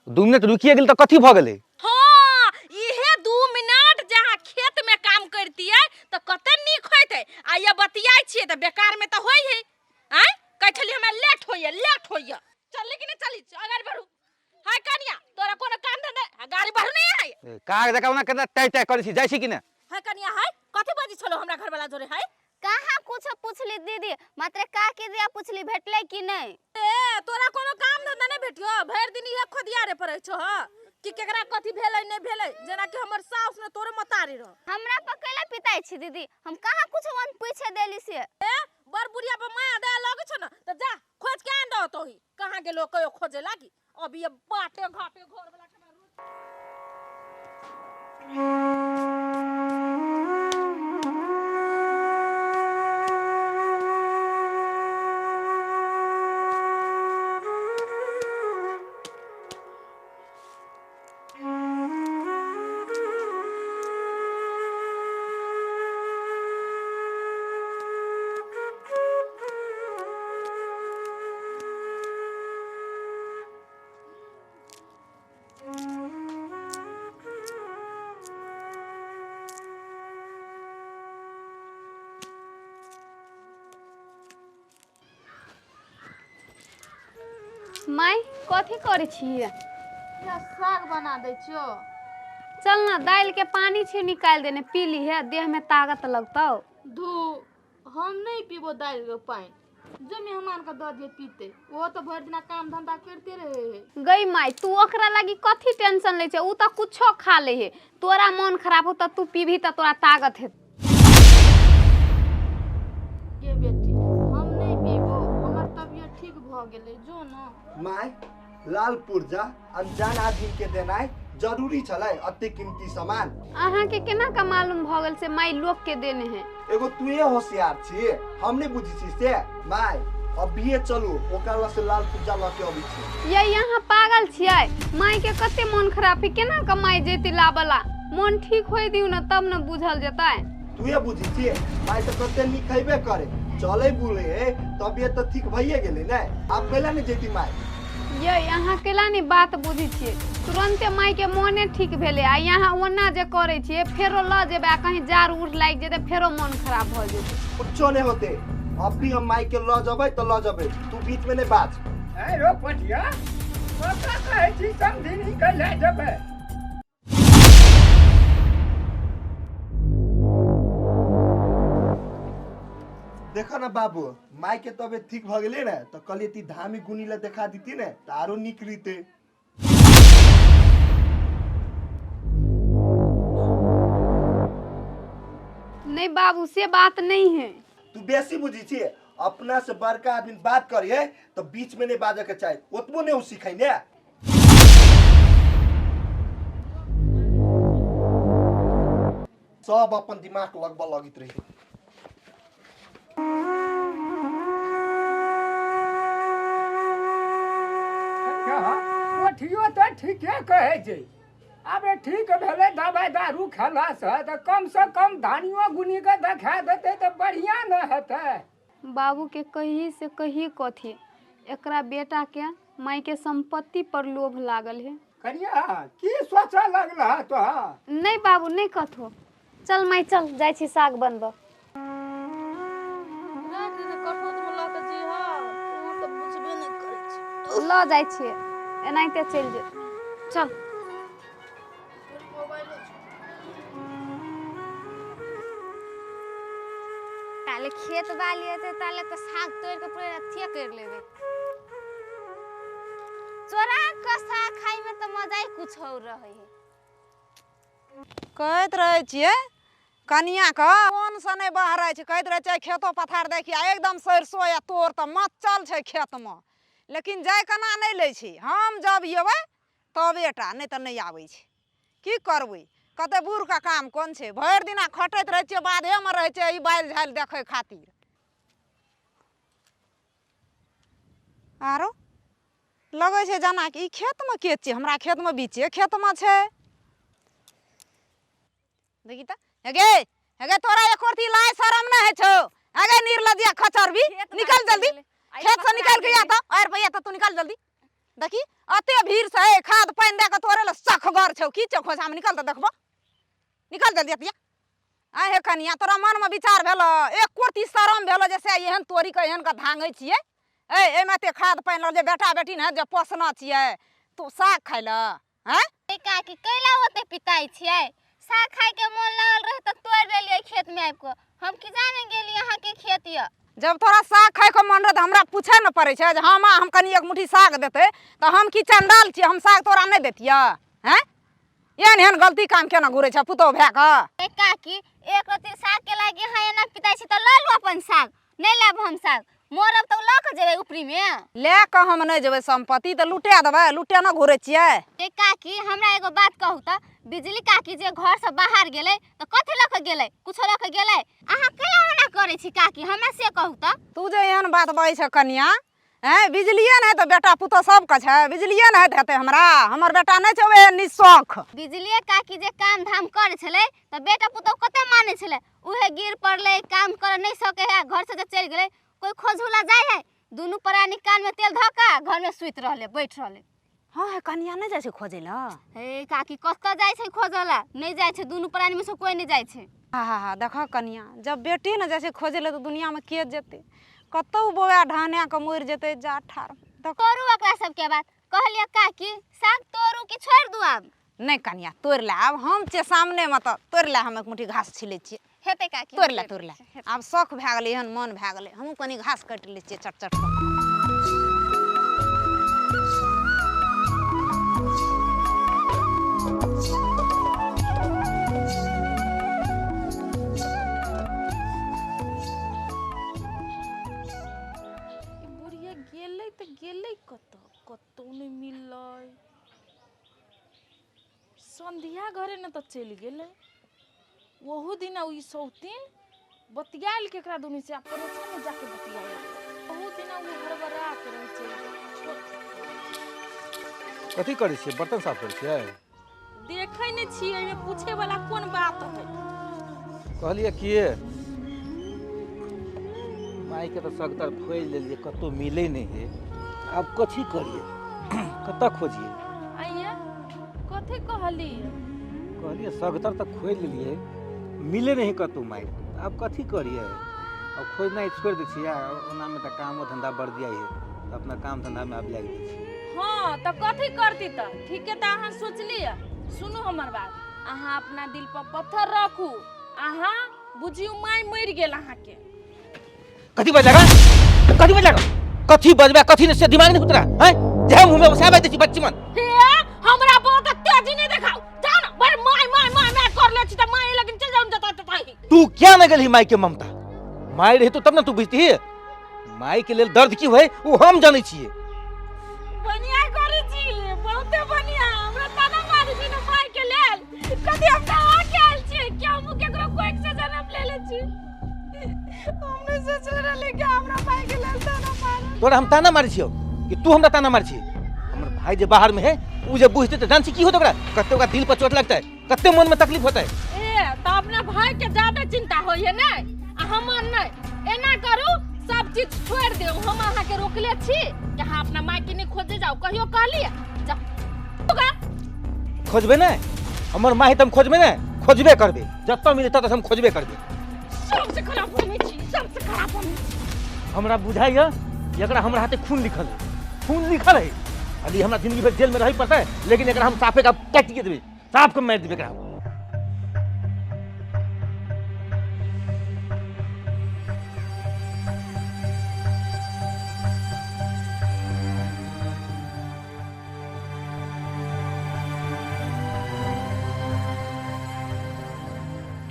Speaker 6: 2 मिनट रुकिए गेल तऽ कथी भऽ गेलै?
Speaker 1: हाँ, इहे 2 मिनट जे अहाँ खेत में काम करतियै तऽ कते नीक होइतै। आ ये बतियाइ छियै तऽ बेकार में तऽ होइ है। आँय, कहै छली हमरा लेट होइया, लेट होइया। चलली कि नहि चली? अगाड़ी बढ़ू। हाय कनिया, तोरा कोनो काम धंधा, गाड़ी बढ़ू नहीं है?
Speaker 6: ए, काग जकाँ ओना केना टाइ टाइ करै छी, जाइ छी कि नहि?
Speaker 1: हाय कनिया, हाय, कथी बजै छलो हमरा घरवाला जोरे? हाय।
Speaker 9: कहाँ कुछ पुछली दीदी, मात्र काकी दिया पुछली भेटलै कि नहि।
Speaker 1: ए तोरा कोनो काम धंधा नहीं भेटियो, भरि दिन इहे खोदियारे पड़ै छौ ह कि केकरा कथी भेलै नहीं भेलै, जेना कि हमर साउस ने तोरे मतारी रह।
Speaker 9: हमरा पर कैला पिताई छी दीदी, हम कहाँ कुछ वन पूछे देली से।
Speaker 1: ए बड़ बुढ़िया पर माया दया लगै छौ न त जा खोज के आन दो तोही, कहाँ गेलो कहियो खोजे लागी। अभी ये बाटे घाटे घर वाला के रोज।
Speaker 2: माय कथी करै छियै?
Speaker 4: साग बना दै छियो।
Speaker 2: चल ना दालि के पानी छी निकालि देने, पी ली है, देह में ताकत लगतौ।
Speaker 4: धू, हम नहीं पीबो दालि के पानि, जो मेहमान के दऽ दिए पीते, वो तो भरि दिना काम धंधा करते रहे है।
Speaker 2: गई माय तू ओकरा लागी कथी टेंशन लै छै, उ तऽ कुछो खा ले है, तोरा मन खराब हो तऽ तू पीबही तऽ तोरा ताकत हेतौ।
Speaker 4: गे बेटी हम नहीं पीबो, हमर तबियत ठीक भऽ गेलै, जो न।
Speaker 3: My लाल पुर्जा अनजान आदमी के देनाइ जरूरी छलै, अते कीमती सामान।
Speaker 2: अहाँ के केना का मालूम भऽ गेल से माय लोक के देने है?
Speaker 3: एगो तुए होशियार छी, हम नहीं बुझी छी से। My अभिये चलू ओकरा लग से लाल पुर्जा लऽ के अबै छी।
Speaker 2: ये यहाँ पागल छियै, माय के कते मन खराब है, केना का माय जेती लाबला, मन ठीक होय दियौ न तब न बुझल जेतै।
Speaker 3: तुए बुझी छी my तऽ कते नीक खैबे करे, चलै बुले है, तबियत तऽ ठीक भइए गेलै ने, आब कैला नहीं जेती my?
Speaker 2: ये अहाँ केला नहीं बात बुझी छियै, तुरंते माय के मोने ठीक भेलै आ यहाँ ओना जे करै छियै फेरो लऽ जेबै आ कहीं जाड़ उड़ लागि जेतै फेरो मन खराब भऽ जेतै।
Speaker 3: कुछो नहीं होते, अभी हम माय के लऽ जेबै तऽ लऽ जेबै, तू बीच में नहीं बाज।
Speaker 5: आँय रो पटिया, कतऽ कहै छी समधिनी के लए जेबै?
Speaker 3: देखो ना बाबू, माय के तबियत ठीक भऽ गेलै ने तऽ कहलियै ती धामी गुनी लए देखा दीती ने तऽ आरो नीक रहितै।
Speaker 2: नहीं बाबू से बात नहीं है।
Speaker 3: तू बेसी बुझी छी, अपना से बड़का आदमी बात करिए तो बीच में नहीं बाजे के चाही, ओतबो नहीं उ सिखै ने। सब अपन दिमाग लगबऽ लगैत रही।
Speaker 5: कोठियो तऽ ठीके कहै छै, आब ठीक भेलै दवाइ दारू खेलासँ तऽ कमसँ कम धानियो गुनी के देखा देतै तऽ बढ़िआँ ने हेतै।
Speaker 2: बाबू के कही से कही कथी, एकरा बेटा के माय के संपत्ति पर लोभ लागल है।
Speaker 5: कनिया की सोचऽ लगलह तोहर?
Speaker 2: नहीं बाबू नहीं कथो, चल माय चल जाइ छी साग बनबऽ। लऽ जाइ छियै एनाहिते चलि जेतै, चल।
Speaker 9: ताले खेत बाली हेतै ताले तऽ साग तोड़ि कऽ पूरा अथिये करि लेबै। चोरा कऽ साग खाइमे तऽ मजा ही कुछ और रहै है।
Speaker 8: कहैत रहै छियै कनियाके मोनसँ नहि बहराइ छै, कहैत रहै छै खेतो पथार देखिए एकदम सरिसो या तोर तऽ मचल छै खेतमे, लेकिन जाय केना नहि लै छै, हम जब अयबै तबे टा, नहि तऽ नहि आबै छै। की करबै, कते बूढ़के काम कोन छै, भरि दिना खटैत रहै छियै, बाधेमे रहै छियै ई बालि झालि देखै खातिर। आरो लगै छै जेनाकि ई खेतमे के छियै, हमरा खेतमे बीचे खेतमे छै। देखी तऽ हेगे हेगे तोरा एको रत्ती लाज शरम नहि होइ छौ? अगे निर्लज्जिया खचरबी, निकल जल्दी खेत से, निकल के आ तऽ आर भैया तऽ तू निकल जल्दी। देखी अते भीड़ से खाद पानि दए कऽ तोरे लए सखगर छौ की छौ खोजामे, निकल तऽ देखबो, निकल जल्दी अतिया। आइ हे कनिया तोरा मनमे विचार भेल एको रत्ती शरम भेल जे से एहन तोरी के एहन के धांगै छियै? ए एहिमे एते खाद पानि लगल जे बेटा बेटी ने जे पोसना छियै, तू साग खाइ लए हैं?
Speaker 9: काकी कैला ओते पिताई छियै, साग खाय के मोन लागल रहे तऽ तोड़ि लेलियै खेत में आबि कऽ, हम की जाने गेली अहाँ के खेत यऽ।
Speaker 8: जब तोरा साग खाइके मन रहै तऽ हमरा पूछे ने पड़ै छै जे हँ माँ हम कनि एक मुट्ठी साग देतै तऽ हम की चण्डाल छियै हम साग तोरा नहि देतियै हैं एहन एहन गलती काम केना घुरै छै पुतोहु भए कऽ
Speaker 9: ए काकी एक रत्ती साग के लागी अहाँ एना पिताइ छी तऽ लऽ लू अपन साग नहि लेब हम साग मरब तऽ लऽ कऽ जेबै ऊपरी मे
Speaker 8: लए कऽ हम नहि जेबै सम्पत्ति तऽ लुटा देबै लुटे ने घुरै छियै
Speaker 9: ए काकी हमरा एगो बात कहू तऽ बिजली काकी जे घर से बाहर गेलै तऽ कथी लऽ कऽ गेलै कुछो लऽ कऽ गेलै अहाँ केना ओना करै छी काकी हमरा से कहू तऽ
Speaker 8: तू जे एहन बात बजै छ कनिया हैं बिजलिए नहि तऽ बेटा पुतोह सबके छै बिजलिए नहि हेतै हमरा हमर बेटा नहि छै ओहे निशौख
Speaker 9: बिजलिए काकी जे काम धाम करै छलै तऽ बेटा पुतोह कते मानै छलै उहे गिर पड़लै काम कर नहि सकै है घर से जे चलि गेलै कोइ खोजहुला जाइ है दुनू प्राणी कानमे तेल धऽ कऽ घरमे सुति रहलै बैठ रहलै
Speaker 8: हँ हे कनिया नहि जाइ छै खोजै लए
Speaker 9: हे काकी कतऽ जाइ छै खोजऽ लए नहि जाइ छै दुनू प्राणीमे से कोइ नहि जाइ छै
Speaker 8: हा हा हा देखऽ कनिया जब बेटी ने जाइ छै खोजै लए तऽ दुनियामे के जेतै कतहु बौआ ढहना कऽ मरि जेतै जा ठार देख
Speaker 9: करू ओकरा सबके बात कहलियै काकी साग तोड़ू कि छोड़ि दू आब
Speaker 8: नहि कनिया तोड़ि ले आब हम छियै सामनेमे तऽ तोड़ि ले हम एक मुट्ठी घास छिलै छियै
Speaker 9: हेतै काकी
Speaker 8: तोड़ि ले तोड़ि ले आब शौख भए गेलै एहन मन भए गेलै हमहूँ कनि घास काटि लै छियै चट चट कऽ
Speaker 1: ई बुढ़िया गेलै तऽ गेलै कतऽ कतौ नहि मिललै संध्या घरे ने तऽ चलि गेलै ओहू दिना ई सौतीन बतियायल केकरा दुनू से आ पड़ोसमे जाके बतियायल ओहू दिना ओ हड़बड़ा के रहै चलि गेल छोड़।
Speaker 6: कथी करै छियै बर्तन साफ करै छियै
Speaker 1: देखै नहि छियै एहिमे पूछे वाला कोन बात है
Speaker 6: कहलियै कि मायके तऽ सगतर खोजि लेलियै कतहु मिलै नहि है आब कथी करियै कतऽ खोजियै
Speaker 1: आइए कथी कहलियै
Speaker 6: कहलियै सगतर तऽ खोजि लेलियै मिलै नहि है कतहु माय आब कथी करियै आब खोजनाइ छोड़ि दै छियै ओनामे तऽ कामो धन्धा बढ़ जाइ है तऽ अपना काम धन्धामे आब लागि जाइ छियै
Speaker 1: हाँ तऽ कथी करती तऽ ठीके तऽ अहाँ सोचलियै सुनू हमर बात अहाँ अपना दिल पर पत्थर रखू अहाँ बुझियौ माय मरि गेल अहाँके
Speaker 6: कथी बजला कथी बजला कथी बजबा कथी ने से दिमाग नहीं उतरा हैं जे मुंह में वसा दै छी बच्ची मन
Speaker 1: हे हमरा बो के तेजी नहीं देखाउ जाओ ना बड़ my my my my कर ले छी त माय लेकिन चल जाउ जता तता ही
Speaker 6: तू क्या न गेलही माय के ममता माय रही तो तब ना तू बुझती माय के लेल दर्द की होय वो हम जानै छियै
Speaker 1: बढ़िया करै छी बहुते बढ़िया हमरा ताना मारै छी ने माय के लेल कथी हम कहाँ के आयल छियै कि हम केकरो कोइक से जन्म ले ले छी हम नहि सोचले रहली कि हमरा माय के लेल ताना मारत
Speaker 6: तोरा हम ताना मारै छियौ कि तू हमरा ताना मारै छी हमर भाई जे बाहर में है उ जे बुझते तऽ जान छी की होत ओकरा कते ओकरा दिल पर चोट लगतै कते मन में तकलीफ होतै
Speaker 1: ए तऽ अपना भाई के ज्यादा चिंता होइए ने आ हमर नहि एना करू सब चीज छोड़ि देऊ हम अहाँके रोकले छी कि अहाँ अपना माय के नहि खोजे जाउ कहियो कहलियै जाउ
Speaker 6: खोजबे ने हमर माय तऽ हम खोजबे ने खोजबे करबे जतऽ मिले ततऽ हम खोजबे करबे
Speaker 1: सबसे खराब हमे छी सबसे खराब हमे छी
Speaker 6: हमरा बुझाइए कि एकरा हमरा हाथे खून लिखल है खून लिखल है अभी हमरा जिंदगी भर जेल में रहे पड़ता है लेकिन एकरा हम साफे का काट के देबे साफ के मार देबे एकरा हम।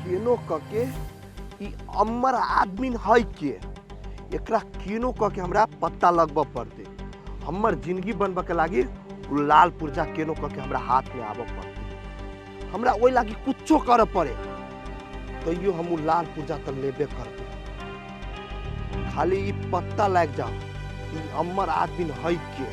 Speaker 3: केनो कके ई अमर आदमी है के एकरा केनो कके हमरा पत्ता लगबऽ पड़तै हमर जिंदगी बनबऽ के लागी उ लाल पुर्जा केनो कके हमरा हाथ में आबऽ पड़तै हमरा ओहि लागी कुछो करऽ पड़े तैयो हम उ लाल पुर्जा तऽ लेबे करबै खाली ई पत्ता लागि जाओ ई अमर आदमी है के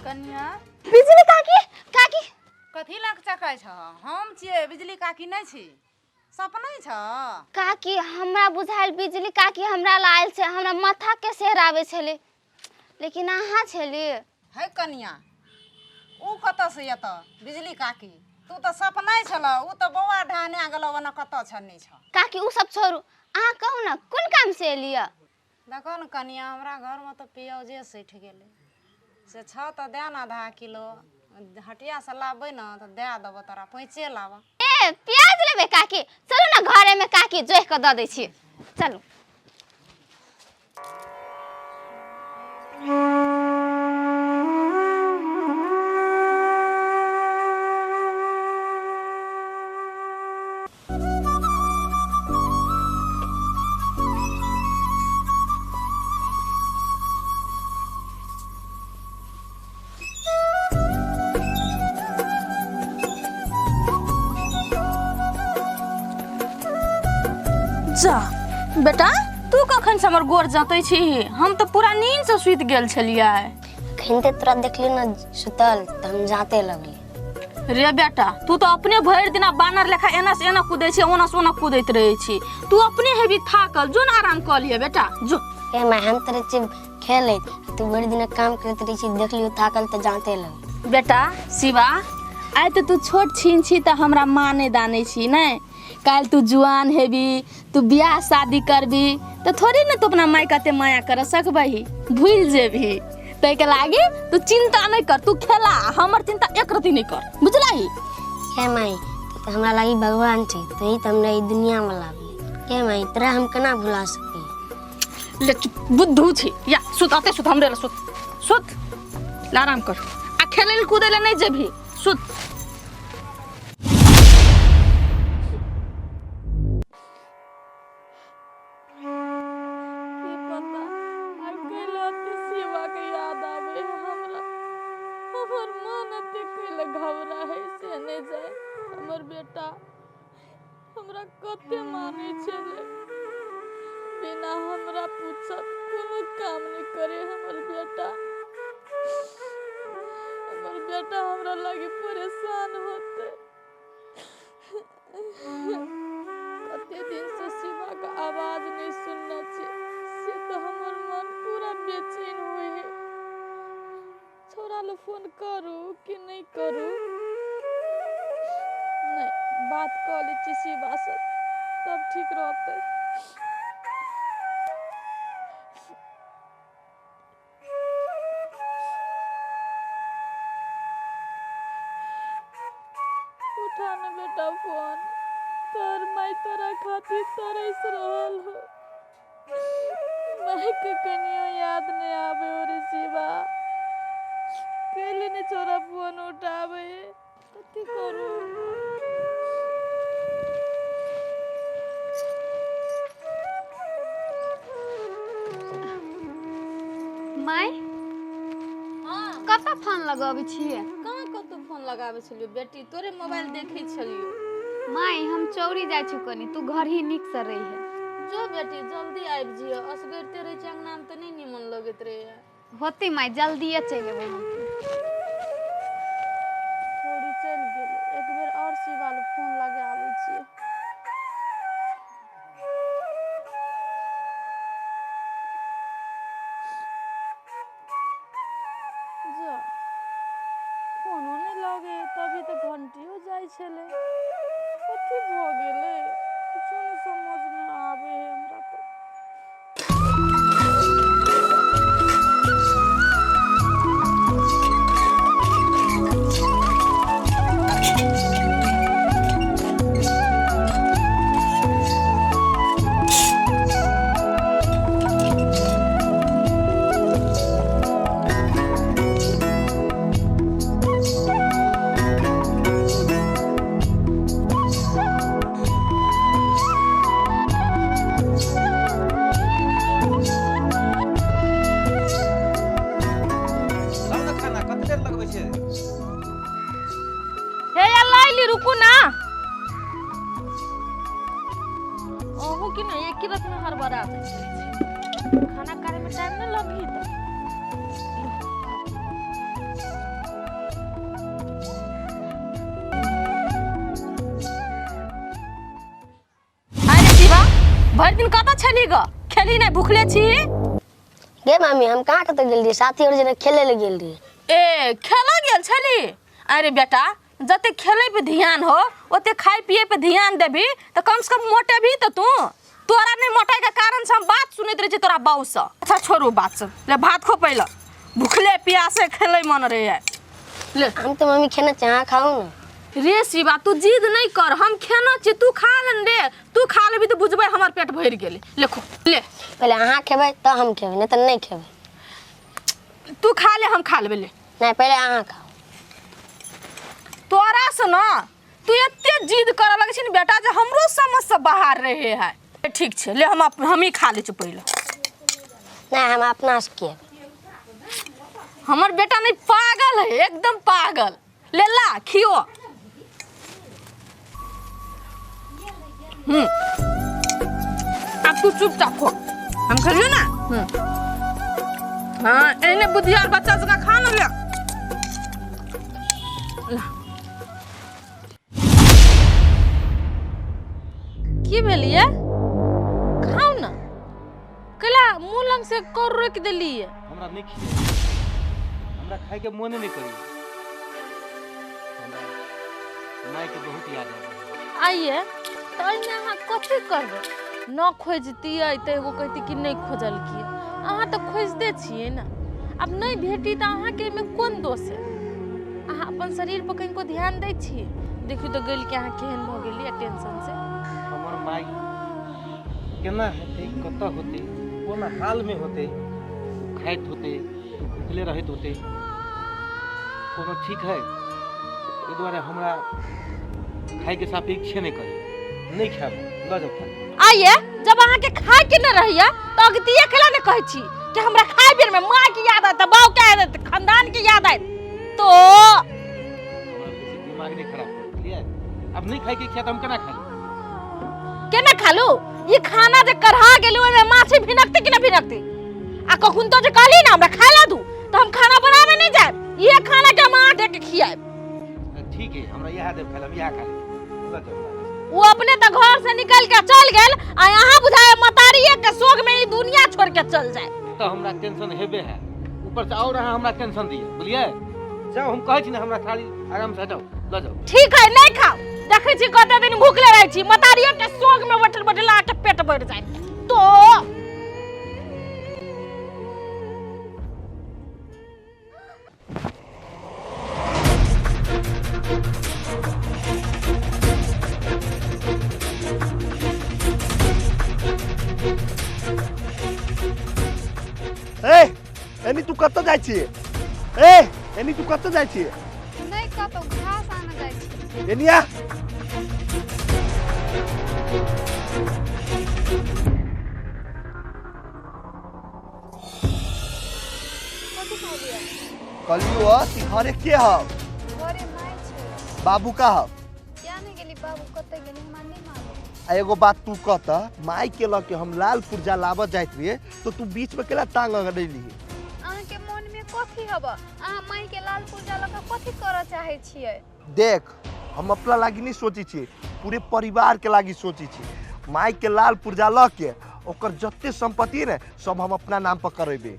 Speaker 4: कन्या
Speaker 9: बिजली काकी काकी
Speaker 8: कथी लग चकै छ हम छियै बिजली काकी नहि छी सपनै छ
Speaker 9: काकी हमरा बुझायल बिजली काकी हमरा ला आयल छै हमरा माथा के सेहर आबै छलै लेकिन अहाँ छलियै
Speaker 8: है कनिया उ कतऽ से एतऽ बिजली काकी तू तऽ सपनाइ छलह उ तऽ बौआ ढहना गेलौ ओना कतऽ छ नहि छ
Speaker 9: काकी ओ सब छोड़ू अहाँ कहू ने कोन काम से एलियै
Speaker 8: देखो ने कनिया हमरा घरमे तऽ पियाउजे सठि गेलै से छह तऽ दए ने आधा किलो हटियासँ लाबबै ने तऽ दए देबौ तोरा पैंचे लाबऽ
Speaker 9: ए प्याज लेबै काकी चलू ने घरे में काकी जोहि कऽ दऽ दै छी चलू
Speaker 1: जा बेटा तू कखन से हमर गोर जँतै छी हम तऽ पूरा नींद से सुति गेल छलियै
Speaker 10: अखन ते तोरा देखली न सुतल तऽ हम जाते लगली
Speaker 1: रे बेटा तू तऽ अपने भरि दिना बानर लेखा एना से एना कूदै छी ओना से ओना कूदैत रहै छी तू अपने हेबी थाकल जो ने आराम कऽ लिअ बेटा जो
Speaker 10: ए माय हम तऽ रहै छी खेलैत आ तू भरि दिना काम करैत रहै छी देखलियौ थाकल तऽ जाते लगली
Speaker 1: बेटा शिवा आइ तऽ तू छोट छिन छी तऽ हमरा माँ नहि दानै छी नहि काल्हि तू जुआन हेबी तू बियाह शादी करबी तऽ थोड़ी ने तू अपना माय कते माया कर सकबही भूलि जेबही ताहिके लागी तू चिंता नहि कर तू खेला हमर चिंता एक रति नहि कर बुझलही
Speaker 10: हे माई तू तऽ हमरा लागी भगवान छी तू ही तऽ हमरा ई दुनियामे लाबली हे माई तोरा हम केना भुला सकी
Speaker 1: ले चुप बुद्धू छी या सुत अते सुत हमरे लग सुत सुत ले आराम कर आ खेलै लए कूदै लए नहि जेबही सुत की पता आइ कैला एते शिवा के याद आवे है हमरा हमर मन एते कैला घबरा है से नहीं जाए हमर बेटा हमरा कते मानै छलै बिना हमरा पूछत कोनो काम नहीं करे हमर बेटा हमर बेटा हमरा लागी परेशान होते कते दिनसँ शिवाके आवाज नहि सुनने छी से तऽ हमर मन पूरा बेचैन होइ है छौड़ा लए फोन करू कि नहि करू नहि बात कऽ लै छी शिवासँ तब ठीक रहतै उठा ने बेटा फोन तोर माय तोरा खातिर तरस रहल हो माय के कनियो याद नहीं आवे हो रे शिवा कैले ने छोरा फोन उठावे कथी करू
Speaker 2: माय कतऽ फोन लगबै छियै
Speaker 1: कहाँ कतौ फोन लगाबै छलियो बेटी तोरे मोबाइल देखै छलियो
Speaker 2: माय हम चौरी जाइ छी कनी तू घर ही नीक से रही
Speaker 1: जो बेटी जल्दी आबि जियो असगरते रहै छै अंगनामे तऽ नहि निमन लगैत रहैए
Speaker 2: होतै माय जल्दिए चलि एबै हम
Speaker 4: छौड़ी चलि गेलै एक बेर आओर शिवा लए फोन लगाबै छियै जा फोनो नहि लगे तभी तऽ घंटियो जाइ छलै कथी भऽ गेलै किछो नहि समझमे आबै है हमरा तऽ
Speaker 6: लाउ ने खाना कते देर लगबै छै
Speaker 1: हे यार लाइली रुकू ना अहूँ की ना एक ही रात में हड़बड़ा जाइ छी खाना खाने में टाइम नहीं लगी तो अरे शिवा भरि दिन कतऽ छली ग खेली नहि भुखले छी
Speaker 10: गे मामी हम कहाँ कतऽ गेल रहियै साथी और जेना खेले लए गेल रहियै
Speaker 1: ए खेलऽ गेल छली? अरे बेटा, जते खेले पे ध्यान हो ओते खाए पिए पे ध्यान देबी तऽ कम से कम मोटेबी तऽ तू। तोरा नहीं मोटाई के कारण से हम बात सुनैत रहे छी तोरा बाऊ से। अच्छा छोड़ू बात सब, ले भात खो पहले, भूखले प्यासे खेले मन रहे है। ले
Speaker 10: हम तो मम्मी खेना चाह खाऊ ना।
Speaker 1: रे शिवा तू जिद नहीं कर, हम खेना छी, तू खा ले रे, तू खा लेबी तऽ बुझबै हमर पेट भरि गेलै। ले खो ले।
Speaker 10: पहले अहाँ खेबै तऽ हम खेबै, नहीं तऽ नहीं खेबै।
Speaker 1: तू खा ले हम खा लेबै। ले
Speaker 10: नहीं पहले अहाँ खाओ।
Speaker 1: तोरा से ना तू एते जिद करऽ लगै छी ने बेटा जे हमरो समझ से बाहर रहे है। ठीक छै ले, हम ही खा लै छी पहिले।
Speaker 10: नहीं हम अपना से किए।
Speaker 1: हमर बेटा नहीं पागल है, एकदम पागल। ले ला खियो। अब तू चुपचाप हो, हम खेलियो ना। हाँ एने बुद्धियार बच्चा जकाँ खा ना ले। ला। की भेलिए? खाउ ना। कैला मुँह लंग से कर रोकि देलिए?
Speaker 6: हमरा नहीं खिए, हमरा खाए के मोने नहीं करी। हमरा माय के बहुत याद आबे।
Speaker 1: आइए तो एहिमे अहाँ कथी करबै? न खोजतियै तऽ एगो कहती कि नहि खोजलकियै, अहाँ तऽ खोजिते छियै ने। आब नहि भेटी तऽ अहाँके एहिमे कोन दोष है? अहाँ अपन शरीर पर कनिको ध्यान दै छियै? देखियौ तऽ गलि के अहाँ केहन भऽ गेलियै टेंशन से।
Speaker 6: हमर माय केना हेतै, कतऽ होतै, कोन हाल में होतै, खाइत होतै, भुखले रहैत होतै, कोनो ठीक है? एहि दुआरे हमरा खाइके सापेक्षे नहि करी, नहीं खायब, लऽ जाउ खाय।
Speaker 1: आइए जब अहाँ के खाए के न रहैया तो अगतिये खेला ने कहै छी कि हमरा खाए बेर में माँ के याद आयत, बाप के याद आयत, खानदान के याद आयत। तो
Speaker 6: हमरा बेसी दिमाग नहीं खराब कर, बुझलियै? अब नहीं खाए के इच्छा तऽ हम केना खा लेब?
Speaker 1: केना खा लू? ई खाना जे कढ़ा गेलै ओहिमे माछी भिनकतै कि न भिनकतै? आ कखन तो जे कहली ना हमरा खाए ला दू तो हम खाना बनावे नहीं जायब, ये खाना के हम अहाँ दे के खियाएब।
Speaker 6: ठीक है, हमरा इएह देब खाए ला, हम इएह खा लेब, लऽ जाउ।
Speaker 1: वो अपने तो घर से निकल के चल गेल आ यहाँ बुझाए मतारिये के शोक में ई दुनिया छोड़ के चल जाए।
Speaker 6: तो हमरा टेंशन हेबे है, ऊपर से और अहाँ हमरा टेंशन दिए, बुझलियै? जाओ, हम कहै छी ने हमरा थाली आराम से जाओ, लऽ जाओ।
Speaker 1: ठीक है नहीं खाओ, देखै छी कते दिन भूखले रहै छी, मतारिये के शोक में बैठल बैठल अहाँके पेट बढ़ जाए। तो
Speaker 3: ए एनी तू कतऽ जाइ छियै? ए एनी तू कतऽ जाइ छियै?
Speaker 2: नहि कतौ, घास आनऽ जाइ छी।
Speaker 3: एनी आ।
Speaker 2: कथी कहलियै?
Speaker 3: कहलियो कि घरे के हव?
Speaker 2: घरे माय छै।
Speaker 3: बाबू का हव?
Speaker 2: किया नहि गेली? बाबू कतऽ गेली हमरा नहि मालूम।
Speaker 3: आ एगो बात तू कहता, माय के लऽ के हम लाल पुर्जा लाबऽ जाइत रहियै तो तू बीच में केला टांग अड़ेली?
Speaker 2: अहाँके मोनमे कथी हब? अहाँ माय के लाल पुर्जा लऽ कऽ कथी करऽ चाहै छियै?
Speaker 3: देख, हम अपना लागी नहीं सोची छी, पूरे परिवार के लागी सोची छी। माय के लाल पुर्जा लऽ के ओकर जते संपत्ति ने सब हम अपना नाम पर करेबे।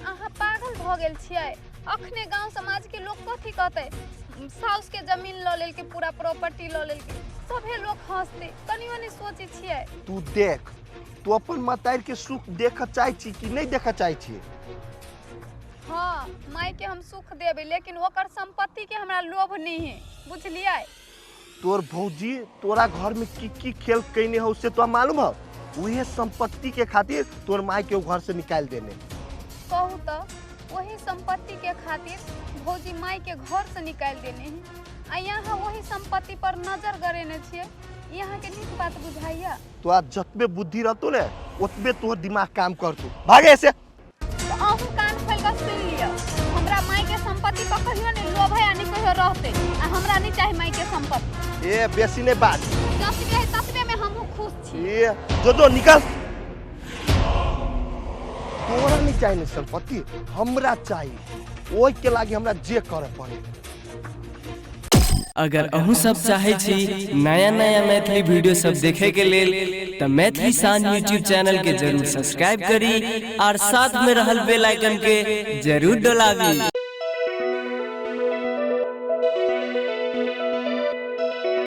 Speaker 2: अहाँ पागल भऽ गेल छियै? अखने गांव समाज के लोग कथी कहतै? साउस के जमीन लऽ लेलकै, पूरा प्रॉपर्टी लऽ लेलकै, सभे लोग हंसतै। कनियो नहि सोचै छियै।
Speaker 3: तू देख, तू अपन मतारि के सुख देखऽ चाहै छी कि नहीं देखऽ चाहै छी?
Speaker 2: हाँ, माय के हम सुख देबै, लेकिन ओकर संपत्ति के हमरा लोभ नहीं है, बुझलियै?
Speaker 3: तोर भौजी तोरा घर में की की खेल कैने हो से तोरा मालूम हो? उहे संपत्ति के खातिर तोर माय के घर से निकाल देने।
Speaker 2: कहू तो वही संपत्ति के खातिर भौजी माय के घर से निकाल देने है, आ यहाँ वही संपत्ति पर नजर गरेने छियै। यहाँ के नीक बात बुझाइया?
Speaker 3: तोरा जतबे बुद्धि रहतो ने ओतबे तोहर दिमाग काम करतो। भागे ऐसे।
Speaker 2: तो अहूँ कान खोल कऽ सुनि लिअ, हमरा माय के संपत्ति पर कहियो नहीं लोभ है आ नहीं कहियो रहते, आ हमरा नहीं चाही माय के संपत्ति।
Speaker 3: ए बेसी नहीं बात,
Speaker 2: जतबे है ततबे में हमहूँ खुश छी।
Speaker 3: ए जो जो निकल। तोरा नहीं चाहिए ने संपत्ति, हमरा चाहिए, ओहि के लागी हमरा जे करे पड़े।
Speaker 11: अगर अहूँ सब चाहे छी नया नया मैथिली वीडियो सब देखे के लेल त मैथिली शान यूट्यूब चैनल के जरूर सब्सक्राइब करी और साथ में रहल बेल आइकन के जरूर डोलाबी।